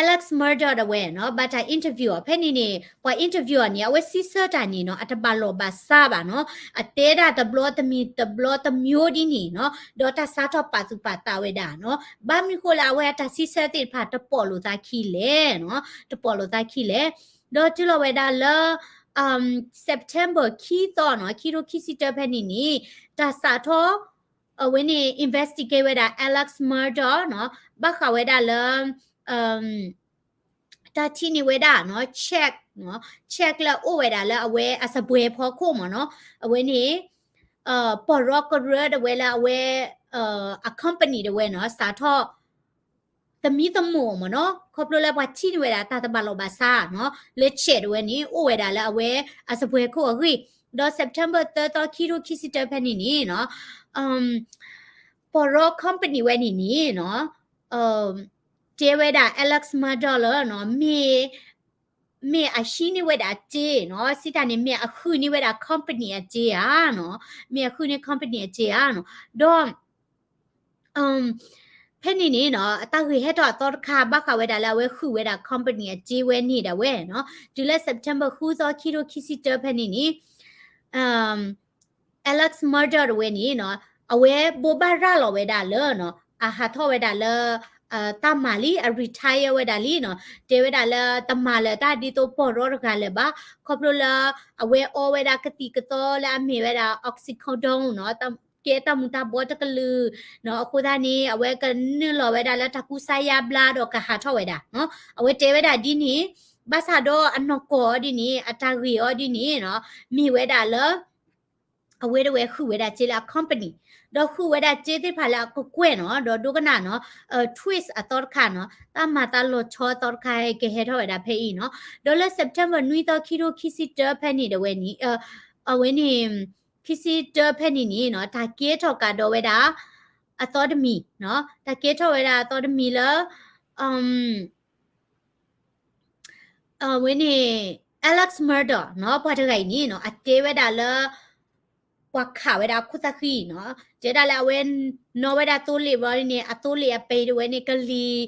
Alex Murdaugh တဝဲနီၤ ဘၣ်တၢ် interview အီၤ ဖဲန့ၣ်န့ၣ် ပှၤ interview အီၤန့ၣ် အဝဲစံးဆၢတၢ်န့ၣ်နီၤ အတဘၣ်လီၢ်ဘၣ်စးဘၣ်နီၤ အတဲဒၣ်တဘျီတမံၤတဘျီတမျိုးဒ်န့ၣ်နီၤ ဒီးတၢ်စးထီၣ်ပာ်သူၣ်ပာ်သးဝဲဒၣ်နီၤ ဘၣ်မနုၤဃိလၢအဝဲအတၢ်စံးဆၢသ့ၣ်တဖၣ်တပိာ်လိာ်သးခံလဲၣ်နီၤ တပိာ်လိာ်သးခံလဲၣ် ဒီးတုၤလီၤဝဲဒၣ်လၢ September ခံသီနီၤ ခံထိခံဆံတၢဖဲန့ၣ်န့ၣ် တၢ်စးထီၣ် အဝဲန့ၣ် investigate ဝဲဒၣ် Alex Murdaugh နီၤ ဘၣ်ဃးဝဲဒၣ်လၢ တၢ်ထံၣ်န့ၢ်ဝဲဒၣ်နီၤ check နီၤ check လၢအအိၣ်ဝဲဒၣ်လၢအဝဲအစပွဲၤဖီခိၣ်မ့ၢ်နီၤ အဝဲန့ၣ် ပီၢ်ရီကရၢတဝဲလၢအဝဲ အ company တဝဲနီၤ စးထီၣ် သမံသမိးမ့ၢ်နီၤ ခီဖျိလၢပှၤထံၣ်န့ၢ်ဝဲဒၣ်တၢ်တဘၣ်လီၢ်ဘၣ်စးနီၤ လၢ check တဝဲန့ၣ် အိၣ်ဝဲဒၣ်လၢအဝဲအစပွဲၤခိၣ်အဂ့ၢ် ဒီး September သၢသီ ခံထိခံဆံတၢဖဲန့ၣ်န့ၣ်နီၤ ပီၢ်ရီ company ဝဲန့ၣ်န့ၣ်နီၤ တဲဝဲဒၣ် Alex Murdaugh လၢနီၤ မ့ၢ် မ့ၢ်အဟံးန့ၢ်ဝဲဒၣ်အစ့နီၤ စံးတၢ်န့ၣ် မ့ၢ်အဃုန့ၢ်ဝဲဒၣ် company အစ့ဧါနီၤ မ့ၢ်အဃုန့ၢ် company အစ့ဧါနီၤ ဒီး ဖဲန့ၣ်န့ၣ်နီၤ အတၢ်ဂ့ၢ်ဟဲထီၣ်အသီတခါ ဘၣ်ဃးဝဲဒၣ်လၢအဝဲဃုဝဲဒၣ် company အစ့ဝဲန့ၣ်ဒၣ်ဝဲနီၤ တုၤလၢ September ဃုသီ ခံထိခံဆံတၢဖဲန့ၣ်န့ၣ် Alex Murdaugh တဝဲန့ၣ်နီၤ အဝဲဘိးဘၣ်ရၤလီၤဝဲဒၣ်လၢနီၤ အဟးထီၣ်ဝဲဒၣ်လၢ တၢ်မၤလံ အ retire ဝဲဒၣ်လံနီၤ တဲဝဲဒၣ်လၢတမၤလၢၤတၢ်ဒ်သိးပီၢ်ရီတဂၤလၢၤဘၣ် ခီဖျိလၢ အဝဲအီဝဲဒၣ်ကသံၣ်ကသီလၢအမ့ၢ်ဝဲဒၣ် oxycodone နီၤ ကဲတၢ်မူၤတၢ်ဘှီတကလုာ်နီၤ အဃိသတးန့ၣ် အဝဲကနုာ်လီၤဝဲဒၣ်လၢတၢ်ကူစါယါဘျါဒီးကဟးထီၣ်ဝဲဒၣ်နီၤ အဝဲတဲဝဲဒၣ်ဒ်န့ၣ် ဘၣ်ဆၣ်ဒီးအနီၢ်ကီၢ်အီၤဒ်န့ၣ် အတၢ်ဂ့ၢ်အီၤဒ်န့ၣ်နီၤ မ့ၢ်ဝဲဒၣ်လၢ အဝဲတဝဲဃုဝဲဒၣ်စ့လၢအ company ဒီးဃုဝဲဒၣ်စ့သ့ၣ်တဖၣ်လၢအကကွဲၢ်နီၤ ဒီးဒိကနၣ်နီၤ twist အသီတခါနီၤ တၢ်မၤသးလီၤဆီအသီတခါကဟဲထီၣ်ဝဲဒၣ်ဖဲအံၤနီၤ ဒီးလၢ September နွံသီ ခံထိခံဆံတၢဖဲန့ၣ်တဝဲန့ၣ် အဝဲန့ၣ် ခံဆံတၢဖဲန့ၣ်န့ၣ်နီၤ တၢ်ကဲထီၣ်ကးဒီးဝဲဒၣ် အသီတမံၤနီၤ တၢ်ကဲထီၣ်ဝဲဒၣ်အသီတမံၤလၢ အဝဲန့ၣ် Alex Murdaugh နီၤ ပှၤတဂၤအံၤန့ၣ်နီၤ အတဲဝဲဒၣ်လၢ ပှၤခးဝဲဒၣ်အခိၣ်သးဃံနီၤ တဲဒၣ်လၢအဝဲ နီၣ်ဝဲဒၣ်သိလ့ၣ်ဘျီန့ၣ် အသိလ့ၣ်အပဲတဝဲန့ၣ် ကလံၤ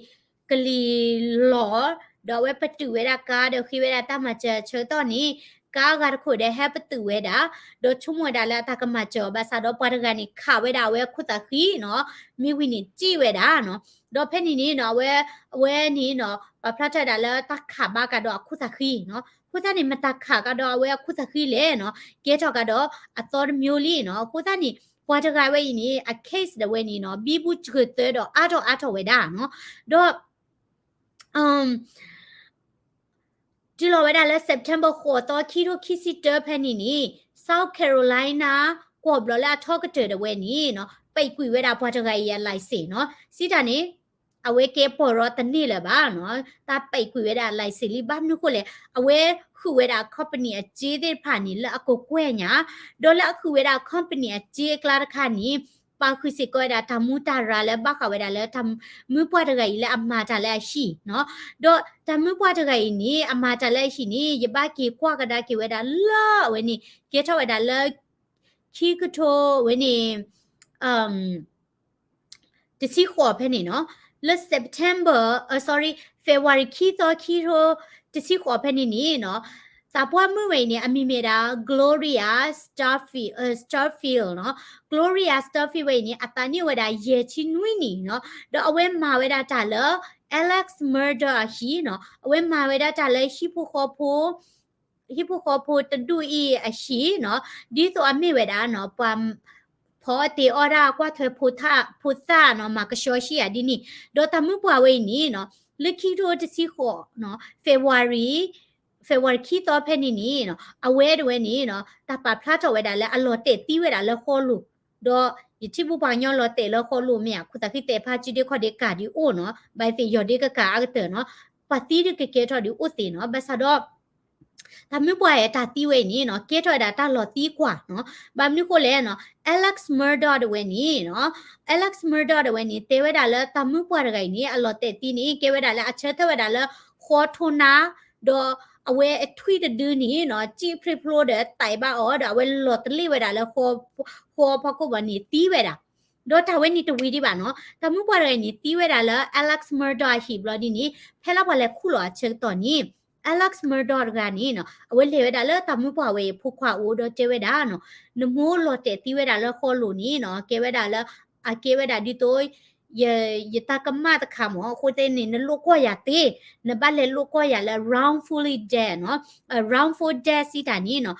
ကလံၤလီၤ ဒီးအဝဲပတုာ်ဝဲဒၣ်ကါဒီးဃ့ဝဲဒၣ်တၢ်မၤစၢၤအဆၢကတီၢ်န့ၣ် ကါအဂၤတခိၣ်ဒီးဟဲပတုာ်ဝဲဒၣ် ဒီးဆိကမိၣ်ဝဲဒၣ်လၢအတၢ်ကမၤစၢၤအီၤဘၣ်ဆၣ်ဒီးပှၤတဂၤန့ၣ် ခးဝဲဒၣ်အဝဲအခိၣ်သးဃံနီၤ မ့ၢ်ဝံၤန့ၣ်စံၣ်ဝဲဒၣ်နီၤ ဒီးဖဲန့ၣ်န့ၣ်နီၤ အဝဲ အဝဲန့ၣ်နီၤ ပာ်ဖျါထီၣ်ဝဲဒၣ်လၢတၢ်ခးဘၣ်ကဒီးအခိၣ်သးဃံနီၤ အဃိသတးန့ၣ် မတၤခးကဒီးအဝဲအခိၣ်သးဃံလဲၣ်နီၤ ကဲထီၣ်ကဒီးအသီတမျိုးလံနီၤ အဃိသတးန့ၣ် ပှၤတဂၤဝဲအံၤန့ၣ် အ case ဒီးဝဲန့ၣ်နီၤ ဘံဘူစှၤသၢဒီးအါထီၣ်အါထီၣ်ဝဲဒၣ်နီၤ ဒီး တုၤလီၤဝဲဒၣ်လၢ September ဃိးသီ ခံထိခံဆံတၢဖဲန့ၣ်န့ၣ် South Carolina ကီၢ်ဘျီၣ်လၢအထီကတၢၢ်ဒီးဝဲန့ၣ်နီၤ ပိတ်ကွံာ်ဝဲဒၣ်ပှၤတဂၤအံၤအ license နီၤ စံးတၢ်န့ၣ် အဝဲကဲပီၢ်ရီတန့ၢ်လၢၤဘၣ်နီၤ, တၢ်ပဲာ်ကွံာ်ဝဲဒၣ် license လံ ဘၣ်မနုၤဃိလဲၣ်, အဝဲဃုာ်ဝဲဒၣ် company အစ့သ့ၣ်တဖၣ်န့ၣ် လၢအကကွဲၢ်ညါ, ဒီးလၢအဃုာ်ဝဲဒၣ် company အစ့အကျါတခါန့ၣ် ပာ်ဃုာ်စ့ၢ်ကီးဝဲဒၣ်တၢ်မူတၢ်ရၤလၢဘၣ်ဃးဝဲဒၣ်လၢတၢ်မုၢ်ပှၢ်တဂၤအံၤလၢအမၤတၢ်လၢအဟံၣ်နီၤ, ဒီးတၢ်မုၢ်ပှၢ်တဂၤအံၤန့ၣ် အမၤတၢ်လၢအဟံၣ်န့ၣ် ယဘၣ်က့ၤကွၢ်ကဒါက့ၤဝဲဒၣ်လၢအဝဲန့ၣ် ကဲထီၣ်ဝဲဒၣ်လၢ ခံကထိဝဲန့ၣ် တဆံဃိးဖဲန့ၣ်နီၤ, လၢ September, အ sorry, February ခံသီ ခံကထိ တဆံဃိးဖဲန့ၣ်န့ၣ်နီၤ, သးပှၢ်မုၣ်ဝဲအံၤန့ၣ် အမံၤမ့ၢ်ဒၣ် Gloria Stubblefield, Stubblefield နီၤ, Gloria Stubblefield ဝဲအံၤန့ၣ် အသးနံၣ်အိၣ်ဝဲဒၣ်ယဲၢ်ဆံနွံနံၣ်နီၤ, ဒီးအဝဲမၤဝဲဒၣ်တၢ်လၢ Alex Murdaugh အဟံၣ်နီၤ, အဝဲမၤဝဲဒၣ်တၢ်လၢဟံၣ်ဖိဃီဖိ ဟံၣ်ဖိဃီဖိတဒူၣ်အံၤအဟံၣ်နီၤ, ဒ်သိးအမ့ၢ်ဝဲဒၣ်နီၤ ပှၤဖီအီၣ်တ့ၤအီၣ်ဒၣ်ကွၢ်ထွဲဖိသၣ်နီၤ, မၤကဆှီဆံးယၤဒ်န့ၣ်, ဒီးတၢ်မုၢ်ပှၢ်ဝဲအံၤန့ၣ်နီၤ, လၢခံကထိတဆံဃိးနီၤ, February, February ခံသီဖဲန့ၣ်န့ၣ်နီၤ, အဝဲတဝဲန့ၣ်နီၤ တၢ်ပာ်ဖျါထီၣ်ဝဲဒၣ်လၢအလီၤတဲာ်သံဝဲဒၣ်လၢဃီလိၤ, ဒီးယထံၣ်ဘူၣ်ပှၤကညီလီၤတဲာ်လၢဃီလိၤမ့ၢ်ဧါ, ခိၣ်သးဃံသဲးဖးစုဒ့ခီၣ်ဒ့ကးဒုးအိၣ်နီၤ, ဘၣ်သ့ၣ်ယီၢ်ဒ့ကကးအါကတၢၢ်နီၤ, ပှၤသံဒုးကကဲထီၣ်ဒုးအိၣ်သ့နီၤ, ဘၣ်ဆၣ်ဒီး တၢ်မုၢ်ပှၢ်အတၢ်သံဝဲအံၤန့ၣ်နီၤ ကဲထီၣ်ဝဲဒၣ်တၢ်လီၤသံကွၢ်နီၤ, ဘၣ်မနုၤဃိလဲၣ်နီၤ, Alex Murdaugh တဝဲန့ၣ်နီၤ, Alex Murdaugh တဝဲန့ၣ် တဲဝဲဒၣ်လၢတၢ်မုၢ်ပှၢ်တဂၤအံၤန့ၣ် အလီၤတဲာ်သံန့ၣ် ကဲဝဲဒၣ်လၢအဆၢထၢၣ်ဝဲဒၣ်လၢဃီထိနါ, ဒီးအဝဲအထွံၣ်တဒုန့ၣ်နီၤ စံၣ်ဖျိဖျိဒီးသးဘၣ်အီၤ ဒီးအဝဲလီၤတလ့ၢ်ဝဲဒၣ်လၢဃီ, ဃီဖီခိၣ်ဘီန့ၣ်သံဝဲဒၣ်, ဒီးတၢ်ဝဲန့ၣ်တဝံၤဒံးဘၣ်နီၤ, တၢ်မုၢ်ပှၢ်တဂၤအံၤန့ၣ် သံဝဲဒၣ်လၢ Alex Murdaugh အဟံၣ်ဘျီဒ်န့ၣ် ဖဲလၢပှၤလဲၤခူၣ်လီၤအဆၢကတီၢ်န့ၣ် Alex Murdaugh တဂၤန့ၣ်နီၤ အဝဲလဲၤဝဲဒၣ်လၢတၢ်မုၢ်ပှၢ်ဝဲအံၤအဖိခွါအအိၣ်ဒီးတဲဝဲဒၣ်နီၤ, နမိၢ်လီၤတဲာ်သံဝဲဒၣ်လၢဃီလိၤန့ၣ်နီၤ ကဲဝဲဒၣ်လၢ အကဲဝဲဒၣ်ဒ်သိး ယ, ယတၢ်ကမၣ်တခါမ့ၢ် အဃိသတးန့ၣ် နလိၣ်ကွီၢ်ယၤသ့, နဘၣ်လဲၤလိၣ်ကွီၢ်ယၤလၢ wrongfully dead နီၤ, wrongful death စံးတၢ်န့ၣ်နီၤ,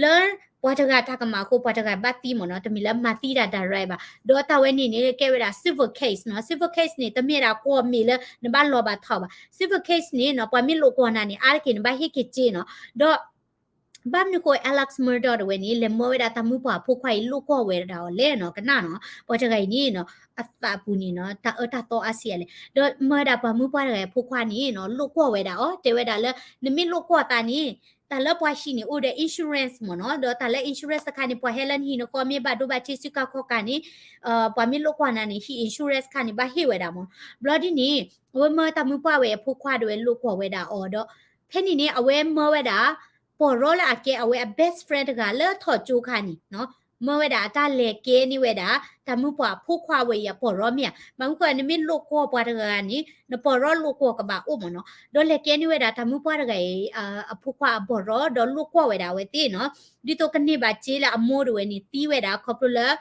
လၢပှၤတဂၤတၢ်ကမၣ်အဃိ ပှၤတဂၤဘၣ်သံမ့ၢ်နီၤ, တမ့ၢ်လၢမၤသံတၢ် direct ဘၣ်, ဒီးတၢ်ဝဲန့ၣ်န့ၣ် ကဲဝဲဒၣ် civil case နီၤ, civil case န့ၣ် တမ့ၢ်ဒၣ်ကွီၢ်မ့ၢ်လၢနဘၣ်လီၤဘၣ်ထီဘၣ်, civil case န့ၣ်နီၤ ပှၤမ့ၢ်လိၣ်ကွီၢ်နၤန့ၣ် အါတက့ၢ် နဘၣ်ဟ့ၣ်က့ၤစ့နီၤ, ဒီး ဘၣ်မနုၤဃိ Alex Murdaugh တဝဲန့ၣ် လဲၤမၢဝဲဒၣ်တၢ်မုၢ်ပှၢ်အဖိခွါအံၤလိၣ်ကွီၢ်ဝဲဒၣ်အီၤလဲၣ်နီၤ, ကနၣ်နီၤ, ပှၤတဂၤအံၤန့ၣ်နီၤ အသးပူၤန့ၣ်နီၤ တၢ်အၢတၢ်သီအါစံးအါလဲၣ်, ဒီးမၢဝဲဒၣ်ပှၤမုၢ်ပှၢ်တဂၤအံၤအဖိခွါန့ၣ်နီၤ လိၣ်ကွီၢ်ဝဲဒၣ်အီၤ တဲဝဲဒၣ်လၢ နမ့ၢ်လိၣ်ကွီၢ်သးန့ၣ် တၢ်လၢပှၤဟံၣ်န့ၣ်အိၣ်ဒီး insurance မ့ၢ်နီၤ, ဒီးတၢ်လၢ insurance တခါန့ၣ် ပှၤဟဲလၢနဟံၣ်နဃီမ့ၢ်ဘၣ်ဒိဘၣ်ထံးစုကါခီကါန့ၣ် ပှၤမ့ၢ်လိၣ်ကွီၢ်နၤန့ၣ် ဟံၣ် insurance တခါန့ၣ် ဘၣ်ဟ့ၣ်ဝဲဒၣ်မ့ၢ်, ဘျီဒ်န့ၣ် အဝဲမၢတၢ်မုၢ်ပှၢ်ဝဲအဖိခွါတဝဲလိၣ်ကွီၢ်ဝဲဒၣ်အီၤဒီး ဖဲန့ၣ်န့ၣ် အဝဲမၢဝဲဒၣ် ပီၢ်ရီလၢအကဲအဝဲအ best friend တဂၤလၢထီၣ်ကၠိခါန့ၣ် မၢဝဲဒၣ်အတၢ်လဲၤကဲန့ၢ်ဝဲဒၣ် တၢ်မုၢ်ပှၢ်အဖိခွါဝဲအံၤအပီၢ်ရီမ့ၢ်ဧါ, ဘၣ်မနုၤဃိ နမ့ၢ်လိၣ်ကွီၢ်ပှၤတဂၤန့ၣ် နပီၢ်ရီလိၣ်ကွီၢ်ကဘၣ်အိၣ်မ့ၢ်နီၤ, ဒီးလဲၤကဲန့ၢ်ဝဲဒၣ်တၢ်မုၢ်ပှၢ်တဂၤအံၤ အဖိခွါအပီၢ်ရီ ဒီးလိၣ်ကွီၢ်ဝဲဒၣ်အဝဲသ့ၣ်နီၤ, ဒ်သိးကန့ၢ်ဘၣ်စ့လၢအမိၢ်တဝဲန့ၣ်သံဝဲဒၣ်ခီဖျိလၢ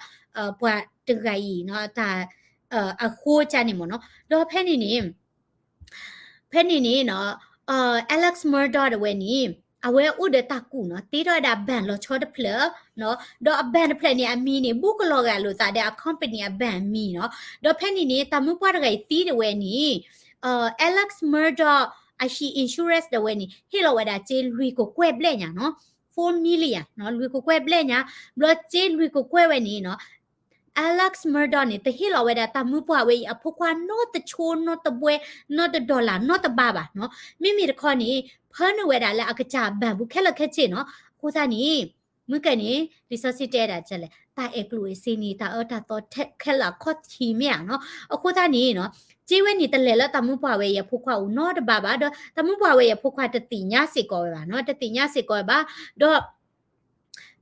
ပှၤတဂၤအံၤ တၢ် အဃိကန့ၣ်မ့ၢ်နီၤ, ဒီးဖဲန့ၣ်န့ၣ် ဖဲန့ၣ်န့ၣ်နီၤ Alex Murdaugh တဝဲန့ၣ် အဝဲအိၣ်ဒီးတၢ်ကူၣ်နီၤ, တ့ထီၣ်ဝဲဒၣ် bank လီၤဆီတဖျၢၣ်, ဒီးအ bank တဖျၢၣ်န့ၣ် အမံၤန့ၣ် ဘူးကလီၤဂာ်လိာ်သးဒီးအ company အ bank အမံၤနီၤ, ဒီးဖဲန့ၣ်န့ၣ် တၢ်မုၢ်ပှၢ်တဂၤအံၤသံတဝဲန့ၣ် Alex Murdaugh အဟံၣ် insurance တဝဲန့ၣ် ဟ့ၣ်လီၤဝဲဒၣ်စ့လွံၢ်ကကွဲၢ်ဘျဲၣ်ညါနီၤ, four million နီၤ, လွံၢ်ကကွဲၢ်ဘျဲၣ်ညါ, ဘျီစ့လွံၢ်ကကွဲၢ်ဝဲန့ၣ်နီၤ Alex Murdaugh န့ၣ် တဟ့ၣ်လီၤဝဲဒၣ်တၢ်မုၢ်ပှၢ်ဝဲအံၤအဖိခွါနီတဆိနီတဘှဲ နီတdollarနီတဘးဘၣ်နီၤ, မ့မ့ၢ်တခီန့ၣ် ဖၢနုာ်ဝဲဒၣ်လၢအကစၢ် bank ပူၤခဲလၢာ်ခဲဆ့နီၤ, အဃိသတးန့ၣ် မုၢ်ကဲန့ၣ် လံာ်စီဆှံတဲဒၣ်လဲၣ် တၢ်အဲၣ်ကျိၣ်အ့ၣ်စ့န့ၣ် တၢ်အၢတၢ်သီခဲလၢာ်ခီၣ်ထံးမ့ၢ်ဧါနီၤ, အဃိသတးန့ၣ်နီၤ စ့ဝဲန့ၣ်တလဲၤလၢတၢ်မုၢ်ပှၢ်ဝဲအံၤအဖိခွါအအိၣ်နီတဘးဘၣ်, ဒီးတၢ်မုၢ်ပှၢ်ဝဲအံၤအဖိခွါတသ့ၣ်ညါစ့ၢ်ကီးဝဲဘၣ်နီၤ, တသ့ၣ်ညါစ့ၢ်ကီးဝဲဘၣ်, ဒီး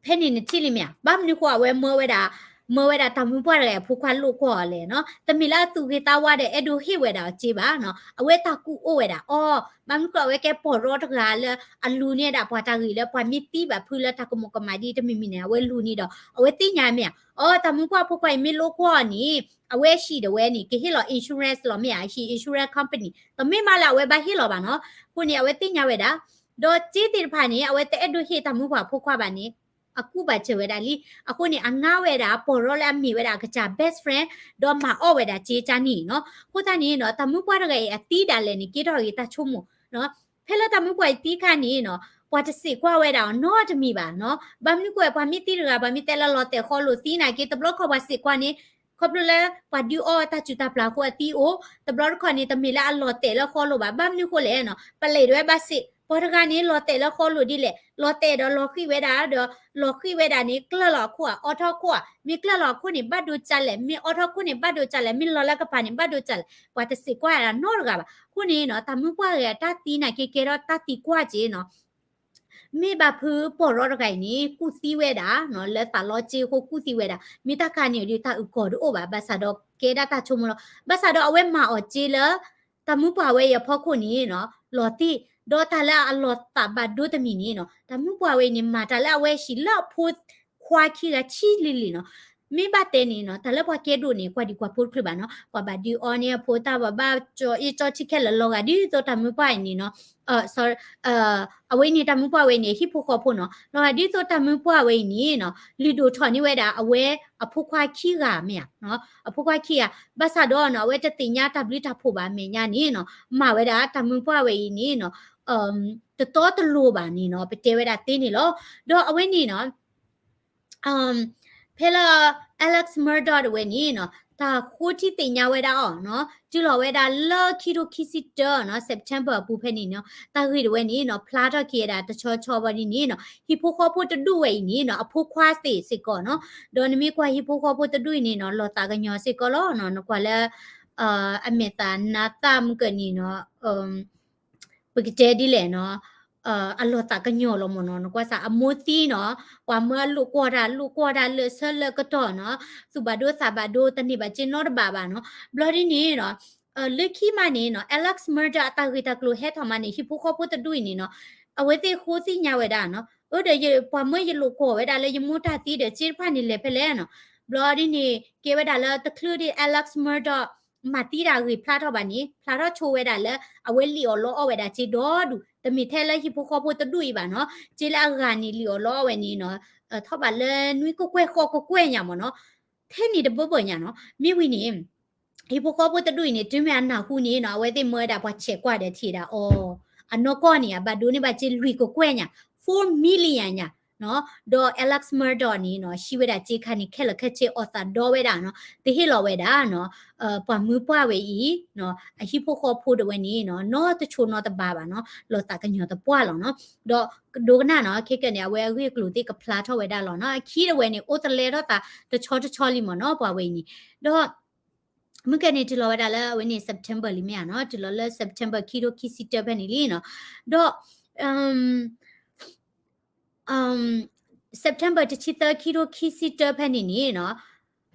ဖဲန့ၣ်နထံၣ်လံမ့ၢ်ဧါ, ဘၣ်မနုၤဃိအဝဲမၢဝဲဒၣ် မၢဝဲဒၣ်တၢ်မုၢ်ပှၢ်တဂၤအံၤအဖိခွါလိၣ်ကွီၢ်အီၤလဲၣ်နီၤ, တမ့ၢ်လၢအသူၣ်ဂ့ၤသးဝါဒီးအဲၣ်ဒိးဟ့ၣ်ဝဲဒၣ်အီၤစ့ဘၣ်နီၤ, အဝဲတၢ်ကူၣ်အိၣ်ဝဲဒၣ်အီၤ, ဘၣ်မနုၤဃိအဝဲကဲပီၢ်ရီတဂၤလၢအလူၤန့ၢ်ဒၣ်ပှၤတၢ်ဂ့ၢ်လၢပှၤမ့ၢ်သံဘၣ်ဖုလၢတၢ်ကမူးကမၣ်ဒ်တမံၤမံၤန့ၣ် အဝဲလူၤန့ၢ်ဒီး အဝဲသ့ၣ်ညါမ့ၢ်ဧါ, အီ တၢ်မုၢ်ပှၢ်ဖိခွါအံၤမ့ၢ်လိၣ်ကွီၢ်အီၤန့ၣ် အဝဲဟံၣ်ဒၣ်ဝဲန့ၣ် ကဟ့ၣ်လီၤ insurance လီၤမ့ၢ်ဧါ, ဟံၣ် insurance company တမ့ၢ်မးလၢအဝဲဘၣ်ဟ့ၣ်လီၤဘၣ်နီၤ, အဃိန့ၣ် အဝဲသ့ၣ်ညါဝဲဒၣ် ဒီးစ့သ့ၣ်တဖၣ်န့ၣ် အဝဲတအဲၣ်ဒိးဟ့ၣ်တၢ်မုၢ်ပှၢ်ဖိခွါဘၣ်န့ၣ် အကူၣ်ဘၣ်စၢၤဝဲဒၣ်လံ, အဃိန့ၣ် အငါဝဲဒၣ် ပီၢ်ရီလၢအမ့ၢ်ဝဲဒၣ်အကစၢ် best friend ဒီးမၤအီၣ်ဝဲဒၣ်စ့ကန့ၣ်နီၤ, အဃိသတးန့ၣ်နီၤ တၢ်မုၢ်ပှၢ်တဂၤအံၤအသံဒၣ်လဲာ်န့ၣ် ကဲထီၣ်ဂ့ၤတၢ်ဆိကမိၣ်နီၤ, ဖဲလၢတၢ်မုၢ်ပှၢ်အံၤသံခါန့ၣ်နီၤ ပှၤတစံးကွၢ်ဝဲဒၣ်အီၤနီတမံၤဘၣ်နီၤ, ဘၣ်မနုၤဃိ ပှၤမ့ၢ်သံတဂၤ ပှၤမ့ၢ်တဲလၢလီၤတဲာ်ဃီလိာ်သံနာ်က့ တဘျီခီပှၤစံးကွၢ်န့ၣ် ခီဖျိလၢပှၤဒုးအီၣ်တၢ်စုၣ်တၢ်ပျၢၤအဃိအသံအိၣ်, တဘျီတခီၣ်န့ၣ် တမ့ၢ်လၢအလီၤတဲာ်လၢဃီလိာ်ဘၣ်. ဘၣ်မနုၤဃိလဲၣ်နီၤ, ပလံးဒၣ်ဝဲဘၣ်စ့ၢ်, ပှၤတဂၤန့ၣ် လီၤတဲာ်လၢဃီလိာ်ဒ်လဲၣ်, လီၤတဲာ်ဒီးလီၤဃံၣ်ဝဲဒၣ်ဒီး လီၤဃံၣ်ဝဲဒၣ်န့ၣ် ကျၢၢ်လီၤအခိၣ်ဧါ, အီထီၣ်ခိၣ်ဧါ, မ့ၢ်ကျၢၢ်လီၤအခိၣ်န့ၣ် ဘၣ်ဒိကလဲၣ်, မ့ၢ်အီထီၣ်ခိၣ်န့ၣ် ဘၣ်ဒိကလဲၣ်, မ့ၢ်လီၤလၢကပၤန့ၣ် ဘၣ်ဒိကလဲၣ်, ပှၤတစံးကွၢ်ဒၣ်နီတဂၤဘၣ်. အဃိန့ၣ်နီၤ တၢ်မုၢ်ပှၢ်ဂဲၤအတၢ်သံနာ်က့ ကဲထီၣ်တၢ်သံကွၢ်က့နီၤ မ့ၢ်ဘၣ်ဖုပီၢ်ရီတဂၤအံၤန့ၣ် ကူၣ်သံဝဲဒၣ်နီၤ, လၢသးလီက့အဃိကူၣ်သံဝဲဒၣ်, မ့ၢ်တၢ်ခါန့ၣ်ဒီး တၢ်အုၣ်ကီၤတအိၣ်ဘၣ်, ဘၣ်ဆၣ်ဒီးကဲဒၣ်တၢ်ဆိကမိၣ်လီၤ. ဘၣ်ဆၣ်ဒီးအဝဲမၤအီၤက့လၢ တၢ်မုၢ်ပှၢ်ဝဲအံၤအဖီခိၣ်န့ၣ်နီၤ လီၤတံၢ်, ဒီးတၢ်လၢအလီၤသးဘၣ်ဒိတမံၤန့ၣ်နီၤ, တၢ်မုၢ်ပှၢ်ဝဲအံၤန့ၣ် မၤတၢ်လၢအဝဲဟံၣ်လၢအဖိခွါခံဂၤဆံလံၤလံၤနီၤ. မ့ၢ်ဘၣ်တဲန့ၣ်နီၤ, တၢ်လၢပှၤကဲဒိၣ်န့ၣ် ကွၢ်ဒံးကွၢ်ဖိတချုးဘၣ်နီၤ, ပှၤဘၣ်ဒုးအီန့ၢ်အဖိတၢ်, ပှၤဘၣ်ကၠီအ့ၣ်ကၠီထံခဲလၢာ် လီၤဂာ်ဒ်သိးတၢ်မုၢ်ပှၢ်အံၤန့ၣ်နီၤ, အဝဲန့ၣ်တၢ်မုၢ်ပှၢ်ဝဲအံၤန့ၣ် ဟံၣ်ဖိဃီဖိနီၤ, လီၤဂာ်ဒ်သိးတၢ်မုၢ်ပှၢ်ဝဲအံၤန့ၣ်နီၤ လုၢ်ဒိၣ်ထီၣ်န့ၢ်ဝဲဒၣ် အဝဲအဖိခွါခံဂၤမ့ၢ်ဧါ, အဖိခွါခံဂၤ, ဘၣ်ဆၣ်ဒီးနီၤ အဝဲတသ့ၣ်ညါတၢ်ဘျုးတၢ်ဖှိၣ်ဘၣ်အမဲာ်ညါန့ၣ်နီၤ, မၤဝဲဒၣ်တၢ်မုၢ်ပှၢ်ဝဲအံၤန့ၣ်နီၤ တတီတလိၤဘၣ်န့ၣ်နီၤ ပတဲဝဲဒၣ်သ့န့ၣ်လီၤ. ဒီးအဝဲန့ၣ်နီၤ ဖဲလၢ Alex Murdaugh တဝဲန့ၣ်နီၤ တၢ်ဃိထံသ့ၣ်ညါဝဲဒၣ်အီၤနီၤ တုၤလီၤဝဲဒၣ်လၢခံထိခံဆံတၢနီၤ September အပူၤဖဲန့ၣ်နီၤ တၢ်ဂ့ၢ်တဝဲန့ၣ်နီၤ ဖျါထီၣ်က့ၤဝဲဒၣ်တဆီဆီဘၣ်ဒ်န့ၣ်နီၤ ဟံၣ်ဖိဃီဖိတဒူၣ်ဝဲအံၤန့ၣ်နီၤ အဖိခွါသ့ၣ်စ့ၢ်ကီးနီၤ, ဒီးနမ့ၢ်ကွၢ်ဟံၣ်ဖိဃီဖိတဒူၣ်အံၤန့ၣ်နီၤ လီၤသးကညီၤစ့ၢ်ကီးလီၤနီၤ, နကွၢ်လၢ အမဲာ်သးနါသၣ်မုၢ်ကၢၢ်န့ၣ်နီၤ ပကတဲဒ်လဲၣ်နီၤ အလီၤသးကညီၤလီၤမ့ၢ်နီၤ, နကွၢ်စ့ၢ်အမိၢ်သံနီၤ, ပှၤမၢအလိာ်ကွီၢ်တၢ် လိာ်ကွီၢ်တၢ်လၢာ်ဆၢလၢာ်ကတီၢ်နီၤ, သူၣ်ဘၣ်ဒိသးဘၣ်ဒိ တန့ၢ်ဘၣ်စ့နီတဘ့ၣ်ဘၣ်နီၤ, ဘျီဒ်န့ၣ်နီၤ လၢခံမးန့ၣ်နီၤ Alex Murdaugh အတၢ်ဂ့ၢ်တၢ်ကျိၤဟဲထီၣ်မးန့ၣ် ဟံၣ်ဖိဃီဖိတဒူၣ်အံၤန့ၣ်နီၤ အဝဲသ့ၣ်ဃိသ့ၣ်ညါဝဲဒၣ်နီၤ, အၢ ဒီးပှၤမၢယလိာ်ကွီၢ်ဝဲဒၣ်လၢယမိၢ်တၢ်သံဒီး စ့တဖၣ်န့ၣ်လဲၤဖဲလဲၣ်နီၤ, ဘျီဒ်န့ၣ် ကဲဝဲဒၣ်လၢတချုးဒ် Alex Murdaugh မၤသံတၢ်အဂ့ၢ်ဖျါထီၣ်ဘၣ်န့ၣ် ဖျါထီၣ်ဆိဝဲဒၣ်လၢ အဝဲလံၣ်အီၣ်လီအီၣ်ဝဲဒၣ်စ့ဒီဒူၣ်, တမ့ၢ်ထဲလၢဟံၣ်ဖိဃီဖိတဒူၣ်အံၤဘၣ်နီၤ, စ့လၢအဂၤန့ၣ်လံၣ်အီၣ်လီအီၣ်ဝဲန့ၣ်နီၤ, ထီၣ်ဘၣ်လၢနွံကကွဲၢ်ဃိးကကွဲၢ်ညါမ့ၢ်နီၤ, ထဲန့ၣ်တဘၢဘၢညါနီၤ, မ့ၢ်ဝံၤန့ၣ် ဟံၣ်ဖိဃီဖိတဒူၣ်အံၤန့ၣ် တုၤမ့ၢ်အနၢ်ဟူန့ၣ်နီၤ အဝဲသ့ၣ်မၢဝဲဒၣ်ပှၤဆဲးကွၢ်ဒီးထံၣ်ဒၣ်အီၤ, အနီၢ်ကီၢ်န့ၣ် အဘၣ်ဒိန့ၢ်ဘၣ်စ့လွံၢ်ကကွဲၢ်ညါ, four million ညါနီၤ, ဒီး Alex Murdaugh န့ၣ်နီၤ ဟံးဝဲဒၣ်စ့ခါန့ၣ် ခဲလၢာ်ခဲဆ့ အီၣ်သးဒီဝဲဒၣ်နီၤ, တဟ့ၣ်လီၤဝဲဒၣ်နီၤ ပှၤမုၢ်ပှၢ်ဝဲအံၤ အဟံၣ်ဖိဃီဖိတဝဲန့ၣ်နီၤ နီတဆိနီတဘ့ၣ်ဘၣ်နီၤ, လီၤသးကညီၤသပှၢ်လီၤနီၤ, ဒီးဒိကနၣ်နီၤ ခဲကနံၣ်န့ၣ် အဝဲအဂ့ၢ်အကျိၤသ့ၣ်ကဖျါထီၣ်ဝဲဒၣ်လီၤနီၤ, အခံတဝဲန့ၣ် အိၣ်တလဲထီၣ်သးတဆီတဆီလံမ့ၢ်နီၤ ပှၤဝဲအံၤန့ၣ်, ဒီး မုၢ်ကဲန့ၣ် တုၤလီၤဝဲဒၣ်လၢအဝဲန့ၣ် September လံမ့ၢ်ဧါနီၤ, တုၤလီၤလၢ September ခံထိခံဆံတၢဖဲန့ၣ်လံနီၤ, ဒီး September တဆံသၢ ခံထိခံဆံတၢဖဲန့ၣ်န့ၣ်နီၤ